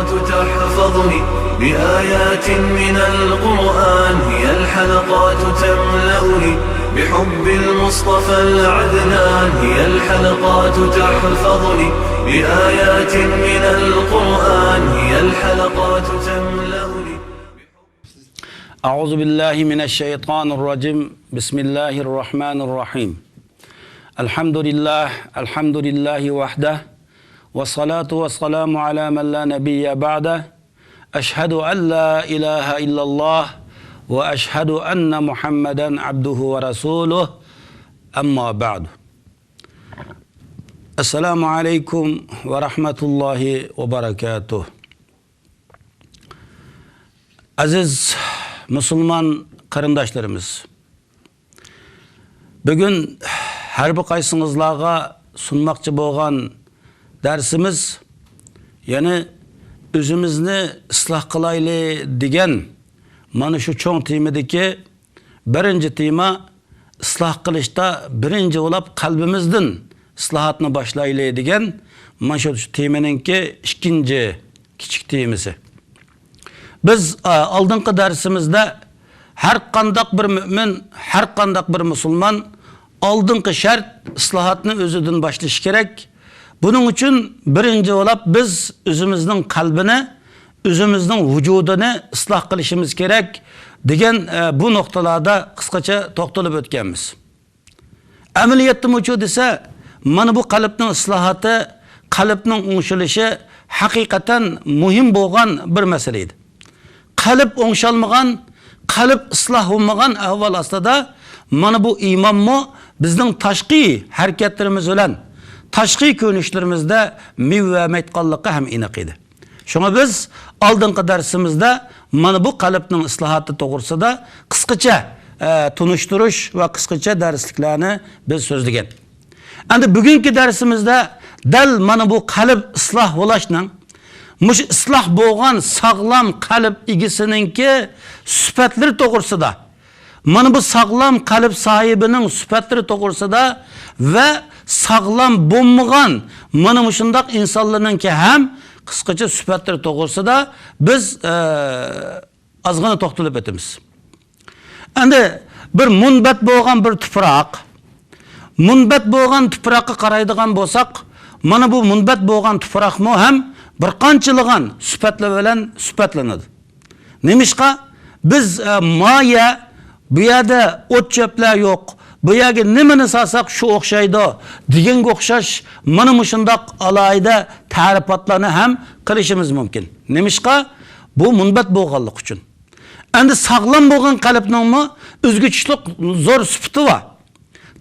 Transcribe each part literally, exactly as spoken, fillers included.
تحفظني بآيات من القرآن، هي الحلقات تملأني بحب المصطفى العدنان، هي الحلقات تحفظني بآيات من القرآن، هي الحلقات تملأني. أعوذ بالله من الشيطان الرجيم. بسم الله الرحمن الرحيم. الحمد لله، الحمد لله وحده، والصلاة والسلام على من لا نبي بعده. أشهد أن لا إله إلا الله، وأشهد أن محمدا عبده ورسوله. أما بعد. السلام عليكم ورحمة الله وبركاته. ئەزىز مۇسۇلمان قېرىنداشلىرىمىز، بۈگۈن ھەر بىر قايسىڭىزلارغا سۇنماقچى بولغان دەرسىمىز، يەنى ئۆزىمىزنى ئىسلاھ قىلايلى دېگەن مانا شۇ چوڭ تېمىدىكى بىرىنچى تېما، ئىسلاھ قىلىشتا بىرىنچى بولاپ قەلبىمىزدىن ئىسلاھاتنى باشلايلى دېگەن مانا شۇ تېمىنىڭكى ئىككىنچى كىچىك تېمىسى. بىز، ئا، ئالدىنقى دەرسىمىزدە ھەر قانداق بىر مۆمىن، ھەر قانداق بىر مۇسۇلمان ئالدىنقى شەرت ئىسلاھاتنى ئۆزىدىن باشلىشى كېرەك. بۇنىڭ ئۈچۈن بىرىنچى بولاپ بىز ئۆزىمىزنىڭ قەلبىنى، ئۆزىمىزنىڭ ۋۇجۇدىنى ئىسلاھ قىلىشىمىز كېرەك دېگەن، ئە، بۇ نۇقتىلاردا قىسقىچە توختىلىپ ئۆتكەنمىز. ئەمەلىيەتتىمۇ شۇ دېسە، مانا بۇ قەلبنىڭ ئىسلاھاتى، قەلبنىڭ ئوڭشىلىشى ھەقىقەتەن مۇھىم بولغان بىر مەسىلە ئىدى. قەلب ئوڭشالمىغان، قەلب ئىسلاھ بولمىغان ئەھۋال ئاستىدا مانا بۇ ئىمانمۇ بىزنىڭ تاشقى ھەرىكەتلىرىمىز بىلەن تاشقى كۆرۈنۈشلىرىمىزدە مېۋە بەرمەيدىغانلىقى ھەم ئېنىق ئىدى. شۇڭا بىز ئالدىنقى دەرسىمىزدە مانا بۇ قەلبنىڭ ئىسلاھاتى توغرىسىدا قىسقىچە، ئە، تونۇشتۇرۇش ۋە قىسقىچە دەرسلىكلەرنى بىز سۆزلىگەن. ئەمدى بۈگۈنكى دەرسىمىزدە دەل مانا بۇ قەلب ئىسلاھ بولۇشنىڭ، مۇشۇ ئىسلاھ بولغان ساغلام قەلب ئىگىسىنىڭكى سۈپەتلىرى توغرىسىدا، مانا بۇ ساغلام قەلب ساھىبىنىڭ سۈپەتلىرى توغرىسىدا ۋە ساغلام بولمىغان مانا مۇشۇنداق ئىنسانلارنىڭكى ھەم قىسقىچە سۈپەتلىرى توغرىسىدا بىز، ئە، ئازغىنە توختىلىپ ئۆتىمىز. ئەمدى بىر مۇنبەت بولغان بىر تۇپراق، مۇنبەت بولغان تۇپراققا قارايدىغان بولساق، مانا بۇ مۇنبەت بولغان تۇپراقمۇ ھەم بىر قانچىلىغان سۈپەتلەر بىلەن سۈپەتلىنىدۇ. نېمىشقا؟ بىز، ئە، ما يە، بۇ يەردە ئوت-چۆپلەر يوق، بۇ يەرگە نېمىنى سالساق شۇ ئوخشايدۇ دېگەنگە ئوخشاش مانا مۇشۇنداق ئالاھىدە تەرىپاتلارنى ھەم قىلىشىمىز مۇمكىن. نېمىشقا؟ بۇ مۇنبەت بولغانلىقى ئۈچۈن. ئەمدى ساغلام بولغان قەلبنىڭمۇ ئۆزگىچىلىك زور سۈپىتى بار.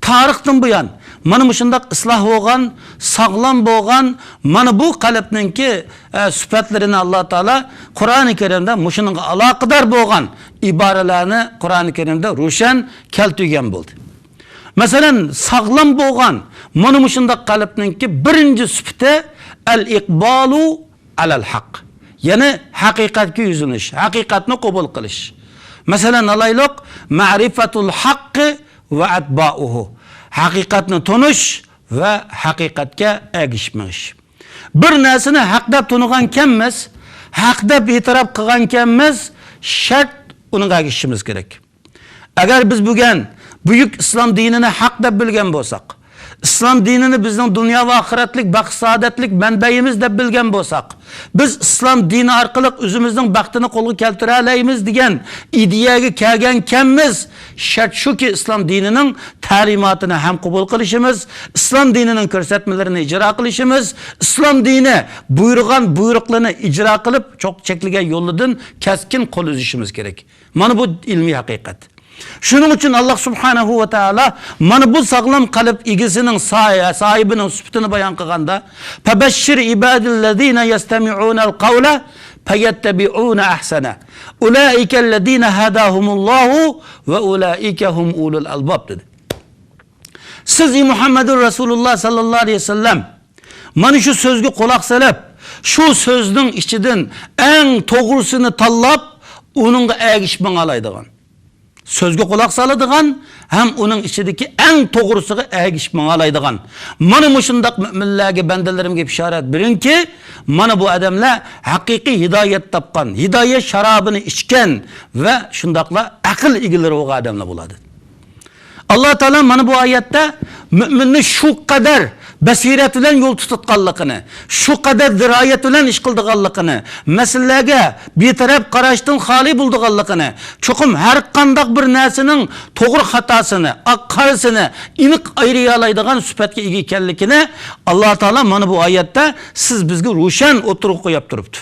تارىختىن بۇيان مانا مۇشۇنداق ئىسلاھ بولغان، ساغلام بولغان، مانا بۇ قەلبنىڭكى، ئە، سۈپەتلىرىنى ئاللا تائالا قۇرئانى كەرىمدە مۇشۇنىڭغا ئالاقىدار بولغان ئىبارىلەرنى قۇرئانى كەرىمدە روشەن كەلتۈرگەن بولدى. مەسىلەن، ساغلام بولغان مانا مۇشۇنداق قەلبنىڭكى بىرىنچى سۈپىتى ئەل ئىقبالۇ ئەلەل ھەق. يەنى ھەقىقەتكە يۈزلىنىش، ھەقىقەتنى قوبۇل قىلىش. مەسىلەن، ئالايلۇق، مەرىفەتۇل ھەققى ۋە ئەتبائۇھۇ. ھەقىقەتنى تونۇش ۋە ھەقىقەتكە ئەگىشىپ مېڭىش. بىر نەرسىنى ھەق دەپ تونۇغانكەنمىز، ھەق دەپ ئېتىراپ قىلغانكەنمىز، شەرت ئۇنىڭغا ئەگىشىشىمىز كېرەك. ئەگەر بىز بۈگۈن بۈيۈك ئىسلام دىنىنى ھەق دەپ بىلگەن بولساق، ئىسلام دىنىنى بىزنىڭ دۇنيا ۋە ئاخىرەتلىك بەخت-سائادەتلىك مەنبەيىمىز دەپ بىلگەن بولساق، بىز ئىسلام دىنى ئارقىلىق ئۆزىمىزنىڭ بەختىنى قولغا كەلتۈرەلەيمىز دېگەن ئىدىيەگە كەلگەنكەنمىز، شەرت شۇكى، ئىسلام دىنىنىڭ تەلىماتىنى ھەم قوبۇل قىلىشىمىز، ئىسلام دىنىنىڭ كۆرسەتمىلىرىنى ئىجرا قىلىشىمىز، ئىسلام دىنى بۇيرۇغان بۇيرۇقلىرىنى ئىجرا قىلىپ، چوق-، چەكلىگەن يولىدىن كەسكىن قول ئۈزۈشىمىز كېرەك. مانا بۇ ئىلمىي ھەقىقەت. شۇنىڭ ئۈچۈن ئاللا سۇبھانەھۇ ۋە تائالا مانا بۇ ساغلام قەلب ئىگىسىنىڭ سايە، ساھىبىنىڭ سۈپىتىنى بايان قىلغاندا، فَبَشِّرْ عِبَادِيَ الَّذِينَ يَسْتَمِعُونَ الْقَوْلَ فَيَتَّبِعُونَ أَحْسَنَهُ أُولَٰئِكَ الَّذِينَ هَدَاهُمُ اللَّهُ وَأُولَٰئِكَ هُمْ أُولُو الْأَلْبَابِ دېدى. سىز، ئى مۇھەممەدۇر رەسۇلۇللا ساللاللاھۇ ئەلەيھى ۋەسەللەم، مانا شۇ سۆزگە قۇلاق سېلىپ، شۇ سۆزنىڭ ئىچىدىن ئەڭ توغرىسىنى تاللاپ، ئۇنىڭغا ئەگىشىپ ماڭالايدىغان. سۆزگە قۇلاق سالىدىغان ھەم ئۇنىڭ ئىچىدىكى ئەڭ توغرىسىغا ئەگىشىپ ماڭالايدىغان. مانا مۇشۇنداق مۆمىنلەرگە، بەندىلىرىمگە بېشارەت بېرىڭكى، مانا بۇ ئادەملەر ھەقىقىي ھىدايەت تاپقان، ھىدايەت شارابىنى ئىچكەن ۋە شۇنداقلا ئەقىل ئىگىلىرى بولغان ئادەملەر بولىدۇ. ئاللا تائالا مانا بۇ ئايەتتە مۆمىننى شۇ قەدەر بەسىرەت بىلەن يول تۇتۇۋاتقانلىقىنى، شۇ قەدەر دىرايەت بىلەن ئىش قىلىدىغانلىقىنى، مەسىلىلەرگە بىتەرەپ قاراشتىن خالىي بولىدىغانلىقىنى، چوقۇم ھەر قانداق بىر نەرسىنىڭ توغرا خاتاسىنى، ئاق قارىسىنى ئېنىق ئايرىيالايدىغان سۈپەتكە ئىگە ئىكەنلىكىنى ئاللا تائالا مانا بۇ ئايەتتە سىز بىزگە روشەن ئوتتۇرىغا قويۇپ تۇرۇپتۇ.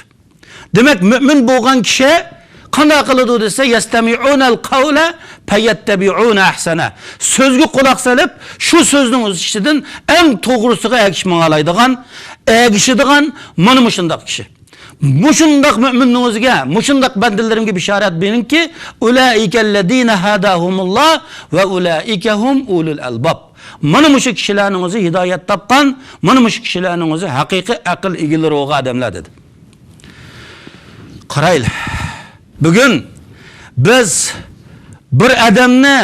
دېمەك، مۆمىن بولغان كىشى قانداق قىلىدۇ دېسە، يەستەمىئۇنەل قەۋلە فەيەتتەبىئۇنە ئەھسەنە. سۆزگە قۇلاق سېلىپ، شۇ سۆزنىڭ ئىچىدىن ئەڭ توغرىسىغا ئەگىشىپ ماڭالايدىغان، ئەگىشىدىغان مانا مۇشۇنداق كىشى. مۇشۇنداق مۆمىننىڭ ئۆزىگە، مۇشۇنداق بەندىلىرىمگە بىشارەت بېرىڭكى، ئۇلائىكەللەزىنە ھەداھۇمۇللا ۋە ئۇلائىكەھۇم ئۇلۇل ئەلباب. مانا مۇشۇ كىشىلەرنىڭ ئۆزى ھىدايەت تاپقان، مانا مۇشۇ كىشىلەرنىڭ ئۆزى ھەقىقىي ئەقىل ئىگىلىرى بولغان ئادەملەر دېدى. قارايلى، بۈگۈن بىز بىر ئادەمنى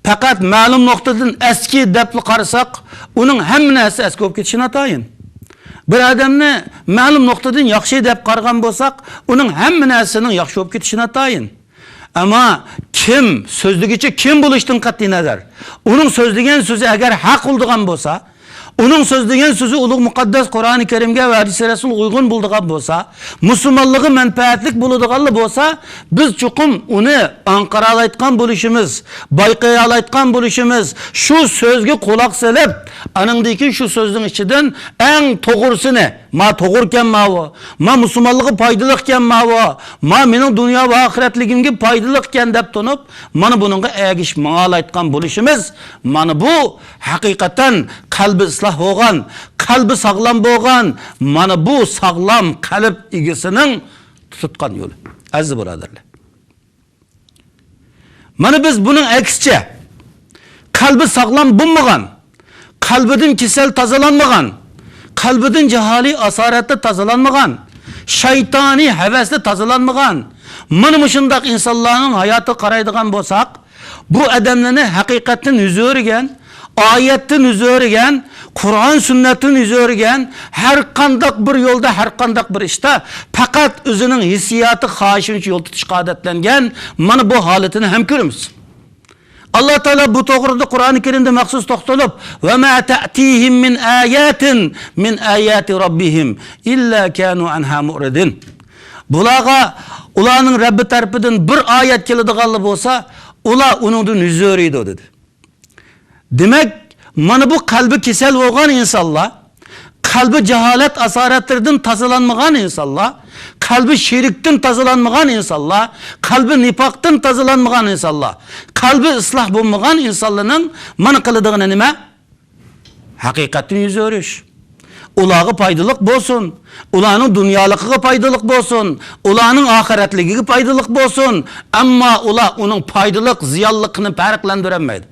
پەقەت مەلۇم نۇقتىدىن ئەسكى دەپلا قارىساق، ئۇنىڭ ھەممە نەرسىسى ئەسكى بولۇپ كېتىشى ناتايىن. بىر ئادەمنى مەلۇم نۇقتىدىن ياخشى دەپ قارىغان بولساق، ئۇنىڭ ھەممە نەرسىسىنىڭ ياخشى بولۇپ كېتىشى ناتايىن. ئەمما كىم سۆزلىگۈچى كىم بولۇشتىن قەتئىينەزەر، ئۇنىڭ سۆزلىگەن سۆزى ئەگەر ھەق بولىدىغان بولسا، ئۇنىڭ سۆزلىگەن سۆزى ئۇلۇغ مۇقەددەس قۇرئانى كەرىمگە ۋە ھەدىسى رەسۇلغا ئۇيغۇن بولىدىغان بولسا، مۇسۇلمانلىقىغا مەنپەئەتلىك بولىدىغانلا بولسا، بىز چوقۇم ئۇنى ئاڭقىرالايتقان بولۇشىمىز، بايقىيالايتقان بولۇشىمىز، شۇ سۆزگە قۇلاق سېلىپ، ئانىڭدىن كېيىن شۇ سۆزنىڭ ئىچىدىن ئەڭ توغرىسىنى، ما توغرىكەن ماۋۇ، ما مۇسۇلمانلىققا پايدىلىقكەن ماۋۇ، ما مېنىڭ دۇنيا ۋە ئاخىرەتلىكىمگە پايدىلىقكەن دەپ تونۇپ، مانا بۇنىڭغا ئەگىشىپ ماڭالايتقان بولۇشىمىز، مانا بۇ ھەقىقەتەن قەلبى ئىسلاھ بولغان، قەلبى ساغلام بولغان، مانا بۇ ساغلام قەلب ئىگىسىنىڭ تۇتقان يولى. ئەزىز بۇرادەرلەر، مانا بىز بۇنىڭ ئەكسىچە، قەلبى ساغلام بولمىغان، قەلبىدىن كېسەل تازىلانمىغان، قەلبىدىن جاھالىي ئاسارەتتە تازىلانمىغان، شەيتانىي ھەۋەستە تازىلانمىغان، مانا مۇشۇنداق ئىنسانلارنىڭ ھاياتىغا قارايدىغان بولساق، بۇ ئادەملەرنى ھەقىقەتتىن يۈز ئۆرۈگەن، ئايەتتىن يۈز ئۆرۈگەن، قۇرئان سۈننەتتىن يۈز ئۆرۈگەن، ھەر قانداق بىر يولدا، ھەر قانداق بىر ئىشتا پەقەت ئۆزىنىڭ ھېسسىياتى، خاھىشىنچە يول تۇتۇشقا ئادەتلەنگەن، مانا بۇ ھالىتىنى ھەم كۆرىمىز. ئاللا تائالا بۇ توغرىدا قۇرئانى كەرىمدە مەخسۇس توختىلىپ، ۋە ما تەئتىھىم مىن ئايەتىن مىن ئايەتى رەببىھىم ئىللا كانۇ ئەنھا مۇئرىدىن. بۇلارغا ئۇلارنىڭ رەببى تەرىپىدىن بىر ئايەت كېلىدىغانلا بولسا، ئۇلار ئۇنىڭدىن يۈز ئۆرۈيدۇ، دېدى. دېمەك، مانا بۇ قەلبى كېسەل بولغان ئىنسانلار، قەلبى جاھالەت ئاسارەتلىرىدىن تازىلانمىغان ئىنسانلار، قەلبى شېرىكتىن تازىلانمىغان ئىنسانلار، قەلبى نىپاقتىن تازىلانمىغان ئىنسانلار، قەلبى ئىسلاھ بولمىغان ئىنسانلارنىڭ مانا قىلىدىغىنى نېمە؟ ھەقىقەتتىن يۈز ئۆرۈش. ئۇلارغا پايدىلىق بولسۇن، ئۇلارنىڭ دۇنيالىقىغا پايدىلىق بولسۇن، ئۇلارنىڭ ئاخىرەتلىكىگە پايدىلىق بولسۇن، ئەمما ئۇلار ئۇنىڭ پايدىلىق، زىيانلىقىنى پەرقلەندۈرەلمەيدۇ.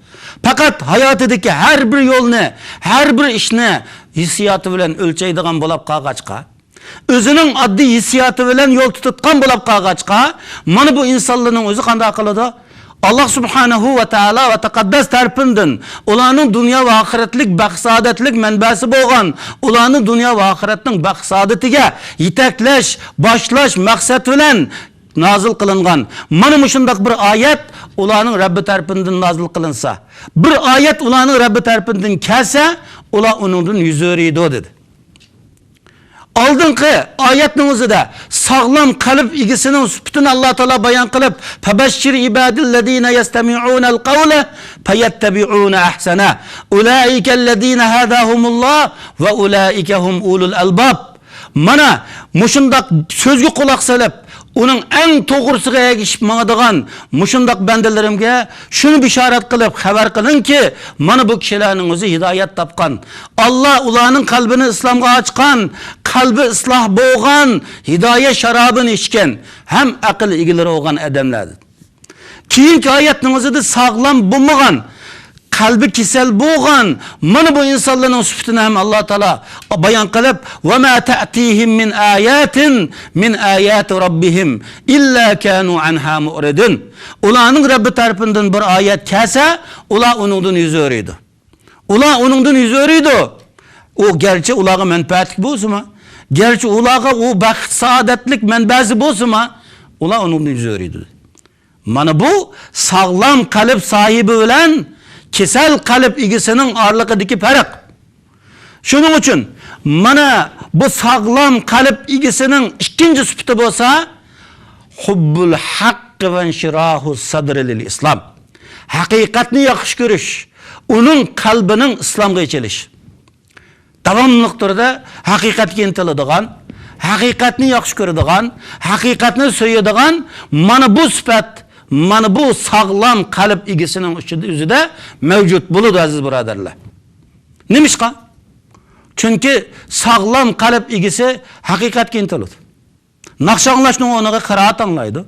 پەقەت ھاياتىدىكى ھەر بىر يولنى، ھەر بىر ئىشنى ھېسسىياتى بىلەن ئۆلچەيدىغان بولۇپ قالغاچقا، ئۆزىنىڭ ئاددىي ھېسسىياتى بىلەن يول تۇتۇۋاتقان بولۇپ قالغاچقا، مانا بۇ ئىنسانلارنىڭ ئۆزى قانداق قىلىدۇ؟ ئاللا سۇبھانەھۇ ۋە تائالا ۋە تەقەددەس تەرىپىندىن ئۇلارنىڭ دۇنيا ۋە ئاخىرەتلىك بەخت-سائادەتلىك مەنبەسى بولغان، ئۇلارنى دۇنيا ۋە ئاخىرەتنىڭ بەخت-سائادىتىگە يېتەكلەش، باشلاش مەقسەت بىلەن نازىل قىلىنغان مانا مۇشۇنداق بىر ئايەت ئۇلارنىڭ رەببى تەرىپىندىن نازىل قىلىنسا، بىر ئايەت ئۇلارنىڭ رەببى تەرىپىندىن كەلسە، ئۇلار ئۇنىڭدىن يۈز ئۆرۈيدۇ، دېدى. ئالدىنقى ئايەتنىڭ ئۆزىدە ساغلام قەلب ئىگىسىنىڭ سۈپىتىنى ئاللا تائالا بايان قىلىپ، فَبَشِّرْ عِبَادِيَ الَّذِينَ يَسْتَمِعُونَ الْقَوْلَ فَيَتَّبِعُونَ أَحْسَنَهُ أُولَئِكَ الَّذِينَ هَدَاهُمُ اللَّهُ وَأُولَئِكَ هُمْ أُولُو الْأَلْبَابِ. مانا مۇشۇنداق سۆزگە قۇلاق سېلىپ، ئۇنىڭ ئەڭ توغرىسىغا ئەگىشىپ ماڭىدىغان مۇشۇنداق بەندىلىرىمگە شۇنى بېشارەت قىلىپ خەۋەر قىلىڭكى، مانا بۇ كىشىلەرنىڭ ئۆزى ھىدايەت تاپقان. ئاللا ئۇلارنىڭ قەلبىنى ئىسلامغا ئاچقان، قەلبى ئىسلاھ بولغان، ھىدايەت شارابىنى ئىچكەن ھەم ئەقىل ئىگىلىرى بولغان ئادەملەر. كېيىنكى ئايەتنىڭ ئۆزىدە ساغلام بولمىغان، قەلبى كېسەل بولغان مانا بۇ ئىنسانلارنىڭ سۈپىتىنى ھەم ئاللا تائالا بايان قىلىپ، «وما تأتيهم من آية من آيات ربهم إلا كانوا عنها معرضين.» ئۇلارنىڭ رەببى تەرىپىدىن بىر ئايەت كەلسە، ئۇلار ئۇنىڭدىن يۈز ئۆرۈيدۇ. ئۇلار ئۇنىڭدىن يۈز ئۆرۈيدۇ. ئۇ گەرچە ئۇلارغا مەنپەئەتلىك بولسىمۇ، گەرچە ئۇلارغا ئۇ بەخت سائادەتلىك مەنبەسى بولسىمۇ، ئۇلار ئۇنىڭدىن يۈز ئۆرۈيدۇ. مانا بۇ ساغلام قەلب ساھىبى بىلەن كېسەل قەلب ئىگىسىنىڭ ئارىلىقىدىكى پەرق. شۇنىڭ ئۈچۈن مانا بۇ ساغلام قەلب ئىگىسىنىڭ ئىككىنچى سۈپىتى بولسا، حب الحق وانشراح الصدر للإسلام. ھەقىقەتنى ياخشى كۆرۈش، ئۇنىڭ قەلبىنىڭ ئىسلامغا ئېچىلىش. داۋاملىق تۈردە ھەقىقەتكە ئىنتىلىدىغان، ھەقىقەتنى ياخشى كۆرىدىغان، ھەقىقەتنى سۆيىدىغان مانا بۇ سۈپەت، مانا بۇ ساغلام قەلب ئىگىسىنىڭ ئىچىدە، ئۆزىدە مەۋجۇت بولىدۇ، ئەزىز بۇرادەرلەر. نېمىشقا؟ چۈنكى ساغلام قەلب ئىگىسى ھەقىقەتكە ئىنتىلىدۇ. ناخشا ئاڭلاشنىڭ ئورنىغا قىرائەت ئاڭلايدۇ.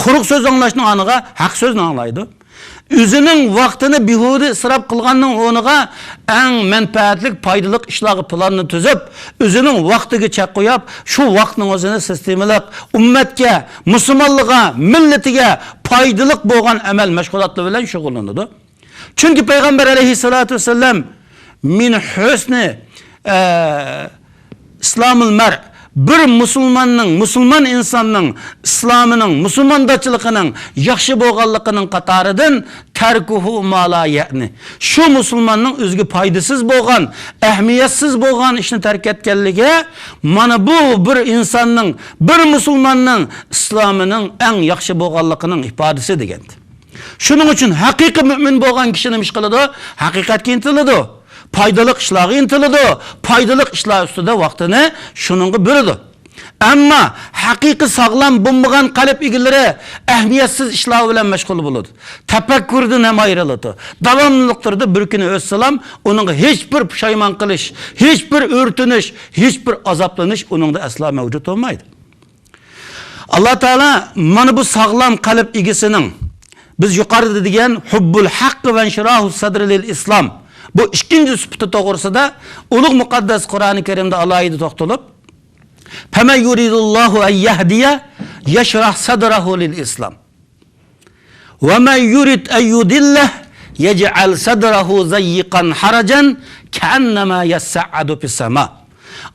قۇرۇق سۆز ئاڭلاشنىڭ ئورنىغا ھەق سۆزنى ئاڭلايدۇ. ئۆزىنىڭ ۋاقتىنى بىھۇدە ئىسراپ قىلغاننىڭ ئورنىغا ئەڭ مەنپەئەتلىك، پايدىلىق ئىشلارغا پىلاننى تۈزۈپ، ئۆزىنىڭ ۋاقتىغا چەك قويۇپ، شۇ ۋاقىتنىڭ ئۆزىنى سىستېمىلىق، ئۈممەتكە، مۇسۇلمانلىققا، مىللىتىگە پايدىلىق بولغان ئەمەل مەشغۇلاتلىرى بىلەن شۇغۇللىنىدۇ. چۈنكى پەيغەمبەر ئەلەيھىسسالاتۇ ۋەسسالام، «من حسن، ئە، إسلام المرء»، بىر مۇسۇلماننىڭ، مۇسۇلمان ئىنساننىڭ ئىسلامىنىڭ، مۇسۇلماندارچىلىقىنىڭ ياخشى بولغانلىقىنىڭ قاتارىدىن، «تركه ما لا يعنيه»، شۇ مۇسۇلماننىڭ ئۆزىگە پايدىسىز بولغان، ئەھمىيەتسىز بولغان ئىشنى تەرك ئەتكەنلىكى، مانا بۇ بىر ئىنساننىڭ، بىر مۇسۇلماننىڭ ئىسلامىنىڭ ئەڭ ياخشى بولغانلىقىنىڭ ئىپادىسى دېگەن. شۇنىڭ ئۈچۈن ھەقىقىي مۆمىن بولغان كىشى نېمە ئىش قىلىدۇ؟ ھەقىقەتكە ئىنتىلىدۇ. پايدىلىق ئىشلارغا ئىنتىلىدۇ. پايدىلىق ئىشلار ئۈستىدە ۋاقتىنى شۇنىڭغا بۆلىدۇ. ئەمما ھەقىقىي ساغلام بولمىغان قەلب ئىگىلىرى ئەھمىيەتسىز ئىشلار بىلەن مەشغۇل بولىدۇ. تەپەككۇردىن ھەم ئايرىلىدۇ. داۋاملىق تۈردە بىر كۈنى ئۆتسىلا، ئۇنىڭغا ھېچبىر پۇشايمان قىلىش، ھېچبىر ئۆرتىنىش، ھېچبىر ئازابلىنىش ئۇنىڭدا ئەسلا مەۋجۇت بولمايدۇ. ئاللا تائالا مانا بۇ ساغلام قەلب ئىگىسىنىڭ، بىز يۇقىرىدا دېگەن «حب الحق وانشراح الصدر للإسلام» بۇ ئىككىنچى سۈپىتى توغرىسىدا ئۇلۇغ مۇقەددەس قۇرئانى كەرىمدە ئالاھىدە توختىلىپ، «فمن يرد الله أن يهديه يشرح صدره للإسلام ومن يرد أن يضله يجعل صدره ضيقا حرجا كأنما يصعد في السماء».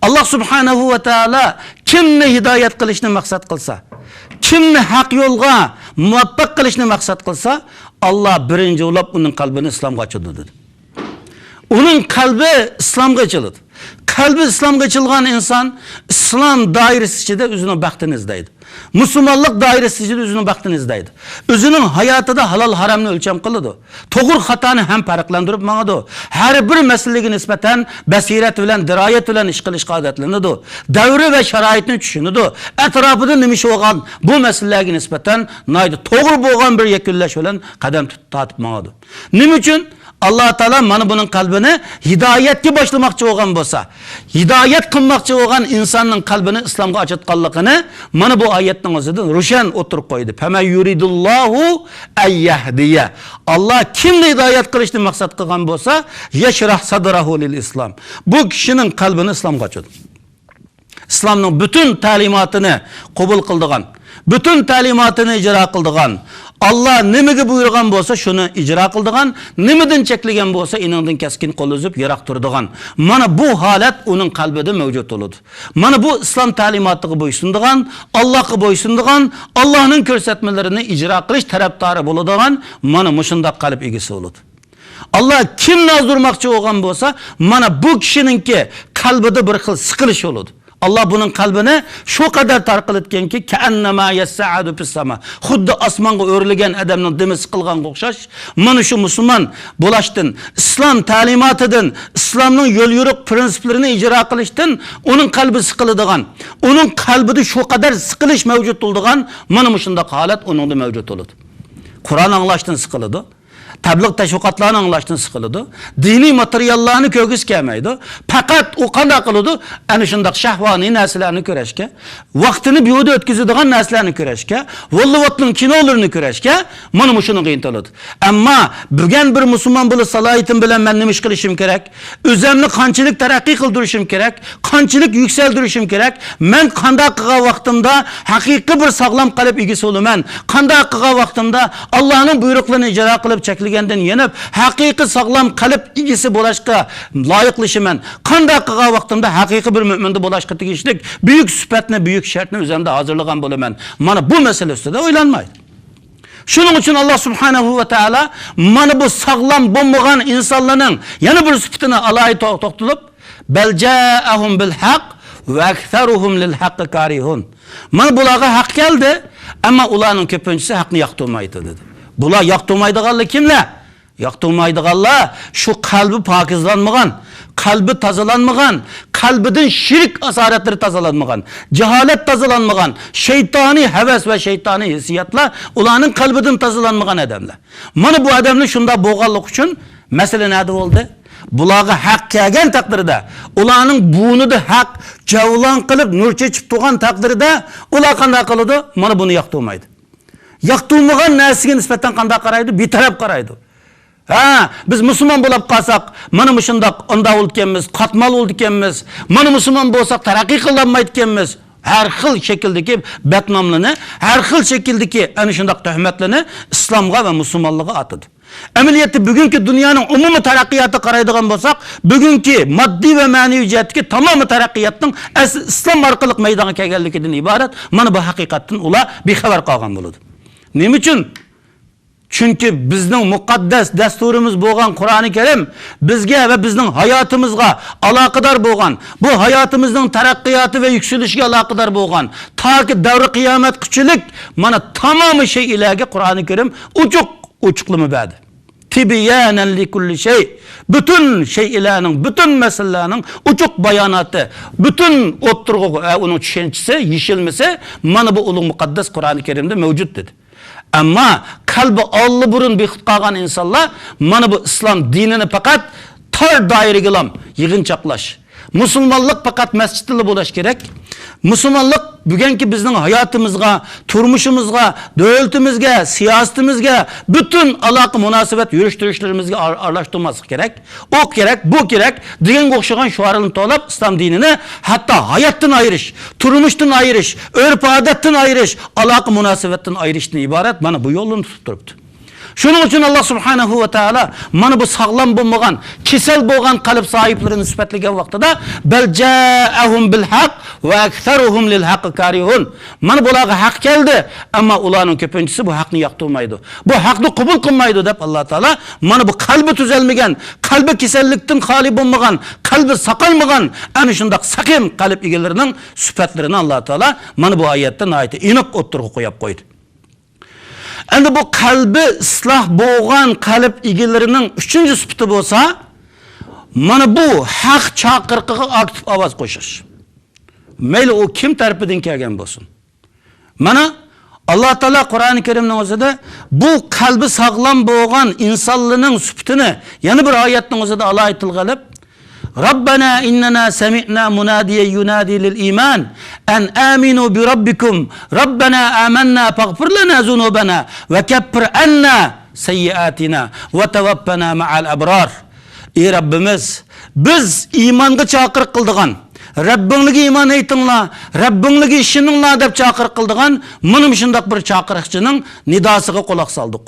ئاللا سۇبھانەھۇ ۋە تائالا كىمنى ھىدايەت قىلىشنى مەقسەت قىلسا، كىمنى ھەق يولغا مۇۋەپپەق قىلىشنى مەقسەت قىلسا، ئاللا بىرىنچى بولۇپ ئۇنىڭ قەلبىنى ئىسلامغا ئاچىدۇ، دېدى. ئۇنىڭ قەلبى ئىسلامغا ئېچىلىدۇ. قەلبى ئىسلامغا ئېچىلغان ئىنسان ئىسلام دائىرىسى ئىچىدە ئۆزىنىڭ بەختىنى ئىزدەيدۇ. مۇسۇلمانلىق دائىرىسى ئىچىدە ئۆزىنىڭ بەختىنى ئىزدەيدۇ. ئۆزىنىڭ ھاياتىدا ھالال ھارامنى ئۆلچەم قىلىدۇ. توغرا خاتانى ھەم پەرقلەندۈرۈپ ماڭىدۇ. ھەر بىر مەسىلىگە نىسبەتەن بەسىرەت بىلەن، دىرايەت بىلەن ئىش قىلىشقا ئادەتلىنىدۇ. دەۋرى ۋە شارائىتنى چۈشىنىدۇ. ئەتراپىدا نېمە ئىش بولغان بۇ مەسىلىلەرگە نىسبەتەن ناھايىتى توغرا بولغان بىر يەكۈنلەش بىلەن قەدەم تۇتۇپ تارتىپ ماڭىدۇ. نېمە ئۈچۈن؟ ئاللا تائالا مانا بۇنىڭ قەلبىنى ھىدايەتكە باشلىماقچى بولغان بولسا، ھىدايەت قىلماقچى بولغان ئىنساننىڭ قەلبىنى ئىسلامغا ئاچىدىغانلىقىنى مانا بۇ ئايەتنىڭ ئۆزىدىن روشەن ئوتتۇرىغا قويدى. «فمن يرد الله أن يهديه». ئاللا كىمنى ھىدايەت قىلىشنى مەقسەت قىلغان بولسا، «يشرح صدره للإسلام». بۇ كىشىنىڭ قەلبىنى ئىسلامغا ئاچىدۇ. ئىسلامنىڭ پۈتۈن تەلىماتىنى قوبۇل قىلىدىغان، پۈتۈن تەلىماتىنى ئىجرا قىلىدىغان، ئاللا نېمىگە بۇيرۇغان بولسا، شۇنى ئىجرا قىلىدىغان، نېمىدىن چەكلىگەن بولسا، ئېنىڭدىن كەسكىن قول ئۈزۈپ، يىراق تۇرىدىغان. مانا بۇ ھالەت ئۇنىڭ قەلبىدە مەۋجۇت بولىدۇ. مانا بۇ ئىسلام تەلىماتىغا بويسۇنىدىغان، ئاللاغا بويسۇنىدىغان، ئاللانىڭ كۆرسەتمىلىرىنى ئىجرا قىلىش تەرەپدارى بولىدىغان، مانا مۇشۇنداق قەلب ئىگىسى بولىدۇ. ئاللا كىمنى ئازدۇرماقچى بولغان بولسا، مانا بۇ كىشىنىڭكى قەلبىدە بىر خىل سىقىلىش بولىدۇ. ئاللا بۇنىڭ قەلبىنى شۇ قەدەر تار قىلىدىكەنكى، «كەئەننەما يەسسەئەدۇ فىسساما»، خۇددى ئاسمانغا ئۆرلىگەن ئادەمنىڭ دېمى سىقىلغانغا ئوخشاش. مانا شۇ مۇسۇلمان بولۇشتىن، ئىسلام تەلىماتىدىن، ئىسلامنىڭ يول يورۇق پرىنسىپلىرىنى ئىجرا قىلىشتىن ئۇنىڭ قەلبى سىقىلىدىغان، ئۇنىڭ قەلبىدە شۇ قەدەر سىقىلىش مەۋجۇت بولىدىغان مانا مۇشۇنداق ھالەت ئۇنىڭدا مەۋجۇت بولىدۇ. قۇرئان ئاڭلاشتىن سىقىلىدۇ. تەبلىغ تەشۋىقاتلارنى ئاڭلاشتىن سىقىلىدۇ. دىنىي ماتېرىياللارنى كۆرگۈسى كەلمەيدۇ. پەقەت ئۇ قانداق قىلىدۇ؟ ئەنە شۇنداق شەھۋانىي نەرسىلەرنى كۆرەشكە، ۋاقتىنى بىھۇدە ئۆتكۈزىدىغان نەرسىلەرنى كۆرەشكە، ھوللىۋۇدنىڭ كىنولىرىنى كۆرەشكە، مانا مۇشۇنىڭغا ئىنتىلىدۇ. ئەمما بۈگۈن بىر مۇسۇلمان بولۇش سالاھىيىتىم بىلەن مەن نېمە ئىش قىلىشىم كېرەك؟ ئۆزۈمنى قانچىلىك تەرەققىي قىلدۇرۇشۇم كېرەك؟ قانچىلىك يۈكسەلدۈرۈشۈم كېرەك؟ مەن قانداق قىلغان ۋاقتىمدا ھەقىقىي بىر ساغلام قەلب ئىگىسى بولىمەن؟ قانداق قىلغان ۋاقتىمدا ئاللانىڭ بۇيرۇقلىرىنى ئىجرا قىلىپ، چەكلىگەندىن يېنىپ، ھەقىقىي ساغلام قەلب ئىگىسى بولۇشقا لايىقلىشىمەن؟ قانداق قىلغان ۋاقتىمدا ھەقىقىي بىر مۆمىندە بولۇشقا تېگىشلىك بۈيۈك سۈپەتنى، بۈيۈك شەرتنى ئۆزۈمدە ھازىرلىغان بولىمەن؟ مانا بۇ مەسىلە ئۈستىدە ئويلانمايدۇ. شۇنىڭ ئۈچۈن ئاللا سۇبھانەھۇ ۋە تائالا مانا بۇ ساغلام بولمىغان ئىنسانلارنىڭ يەنە بىر سۈپىتىنى ئالاھىدە تو-، توختىلىپ، بەل جائەھۇم بىل ھەق ۋە ئەكسەرۇھۇم لىل ھەققى كارىھۇن. مانا بۇلارغا ھەق كەلدى، ئەمما ئۇلارنىڭ كۆپىنچىسى ھەقنى ياقتۇرمايدۇ، دېدى. بۇلار ياقتۇرمايدىغانلار كىملەر؟ ياقتۇرمايدىغانلار شۇ قەلبى پاكىزلانمىغان، قەلبى تازىلانمىغان، قەلبىدىن شىرك ئاسارەتلىرى تازىلانمىغان، جاھالەت تازىلانمىغان، شەيتانىي ھەۋەس ۋە شەيتانىي ھېسسىياتلار ئۇلارنىڭ قەلبىدىن تازىلانمىغان ئادەملەر. مانا بۇ ئادەملەر شۇنداق بولغانلىقى ئۈچۈن مەسىلە نەدە بولدى؟ بۇلارغا ھەق كەلگەن تەقدىردە، ئۇلارنىڭ بوينىدا ھەق جەۋلان قىلىپ نۇر چېچىپ تۇرغان تەقدىردە، ئۇلار قانداق قىلىدۇ؟ مانا بۇنى ياقتۇرمايدۇ. ياقتۇرمىغان نەرسىگە نىسبەتەن قانداق قارايدۇ؟ بىتەرەپ قارايدۇ. ھە، بىز مۇسۇلمان بولۇپ قالساق، مانا مۇشۇنداق ئانداۋۇل ئىكەنمىز، قاتمال بولىدىكەنمىز، مانا مۇسۇلمان بولساق تەرەققىي قىلالمايدىكەنمىز. ھەر خىل شەكىلدىكى بەتناملىرىنى، ھەر خىل شەكىلدىكى ئەنە شۇنداق تۆھمەتلىرىنى ئىسلامغا ۋە مۇسۇلمانلىققا ئاتىدۇ. ئەمەلىيەتتە بۈگۈنكى دۇنيانىڭ ئومۇمىي تەرەققىياتىغا قارايدىغان بولساق، بۈگۈنكى ماددىي ۋە مەنىۋى جەھەتتىكى تامامىي تەرەققىياتنىڭ ئەسلى ئىسلام ئارقىلىق مەيدانغا كەلگەنلىكىدىن ئىبارەت. مانا بۇ ھەقىقەتتىن ئۇلار بىخەۋەر قالغان بولىدۇ. نېمە ئۈچۈن؟ چۈنكى بىزنىڭ مۇقەددەس دەستۇرىمىز بولغان قۇرئانى كەرىم بىزگە ۋە بىزنىڭ ھاياتىمىزغا ئالاقىدار بولغان، بۇ ھاياتىمىزنىڭ تەرەققىياتى ۋە يۈكسىلىشىگە ئالاقىدار بولغان، تاكى دەۋرى قىيامەتكىچىلىك مانا تامامى شەيئىلەرگە قۇرئانى كەرىم ئوچۇق ئوچۇقلىما بەردى. تىبيانەن لىكۇللى شەي. پۈتۈن شەيئىلەرنىڭ، پۈتۈن مەسىلىلەرنىڭ ئوچۇق باياناتى، پۈتۈن ئوتتۇرىغا، ئە، ئۇنىڭ چۈشەنچىسى، يېشىلمىسى مانا بۇ ئۇلۇغ مۇقەددەس قۇرئانى كەرىمدە مەۋجۇت، دېدى. ئەمما قەلبى ئاللىبۇرۇن بىخۇد قالغان ئىنسانلار مانا بۇ ئىسلام دىنىنى پەقەت تار دائىرىگىلا يىغىنچاقلاش. مۇسۇلمانلىق پەقەت مەسچىتتىلا بولۇش كېرەك. مۇسۇلمانلىق بۈگۈنكى بىزنىڭ ھاياتىمىزغا، تۇرمۇشىمىزغا، دۆلىتىمىزگە، سىياسىتىمىزگە، پۈتۈن ئالاقە مۇناسىۋەت يۈرۈشتۈرۈشلىرىمىزگە ئار-، ئارىلاشتۇرماسلىق كېرەك. ئۇ كېرەك، بۇ كېرەك دېگەنگە ئوخشىغان شوئارلارنى توۋلاپ، ئىسلام دىنىنى ھەتتا ھاياتتىن ئايرىش، تۇرمۇشتىن ئايرىش، ئۆرپ-ئادەتتىن ئايرىش، ئالاقە مۇناسىۋەتتىن ئايرىشتىن ئىبارەت مانا بۇ يولنى تۇتۇپ تۇرۇپتۇ. شۇنىڭ ئۈچۈن ئاللا سۇبھانەھۇ ۋە تائالا مانا بۇ ساغلام بولمىغان، كېسەل بولغان قەلب ساھىبلىرىنى سۈپەتلىگەن ۋاقتىدا، بەل جائەھۇم بىل ھەق ۋە ئەكسەرۇھۇم لىل ھەققى كارىھۇن. مانا بۇلارغا ھەق كەلدى، ئەمما ئۇلارنىڭ كۆپىنچىسى بۇ ھەقنى ياقتۇرمايدۇ، بۇ ھەقنى قوبۇل قىلمايدۇ، دەپ ئاللا تائالا مانا بۇ قەلبى تۈزەلمىگەن، قەلبى كېسەللىكتىن خالىي بولمىغان، قەلبى ساقايمىغان ئەنە شۇنداق سەقىم قەلب ئىگىلىرىنىڭ سۈپەتلىرىنى ئاللا تائالا مانا بۇ ئايەتتە ناھايىتى ئېنىق ئوتتۇرىغا قويۇپ قويدى. ئەمدى بۇ قەلبى ئىسلاھ بولغان قەلب ئىگىلىرىنىڭ ئۈچىنچى سۈپىتى بولسا، مانا بۇ ھەق چاقىرىقىغا ئاكتىپ ئاۋاز قوشۇش. مەيلى ئۇ كىم تەرىپىدىن كەلگەن بولسۇن. مانا، ئاللا تائالا قۇرئانى كەرىمنىڭ ئۆزىدە بۇ قەلبى ساغلام بولغان ئىنسانلارنىڭ سۈپىتىنى يەنە بىر ئايەتنىڭ ئۆزىدە ئالاھىدە تىلغا ئېلىپ، ربنا إننا سمعنا مناديا ينادي للإيمان أن آمنوا بربكم ربنا آمنا فاغفر لنا ذنوبنا وكفر عنا سيئاتنا وتوفنا مع الأبرار. ئى رەببىمىز، بىز ئىمانغا چاقىرىق قىلىدىغان، رەببىڭلىگە ئىمان ئېيتىڭلار، رەببىڭلىگە ئىشىنىڭلار دەپ چاقىرىق قىلىدىغان مانا مۇشۇنداق بىر چاقىرىقچىنىڭ نىداسىغا قۇلاق سالدۇق.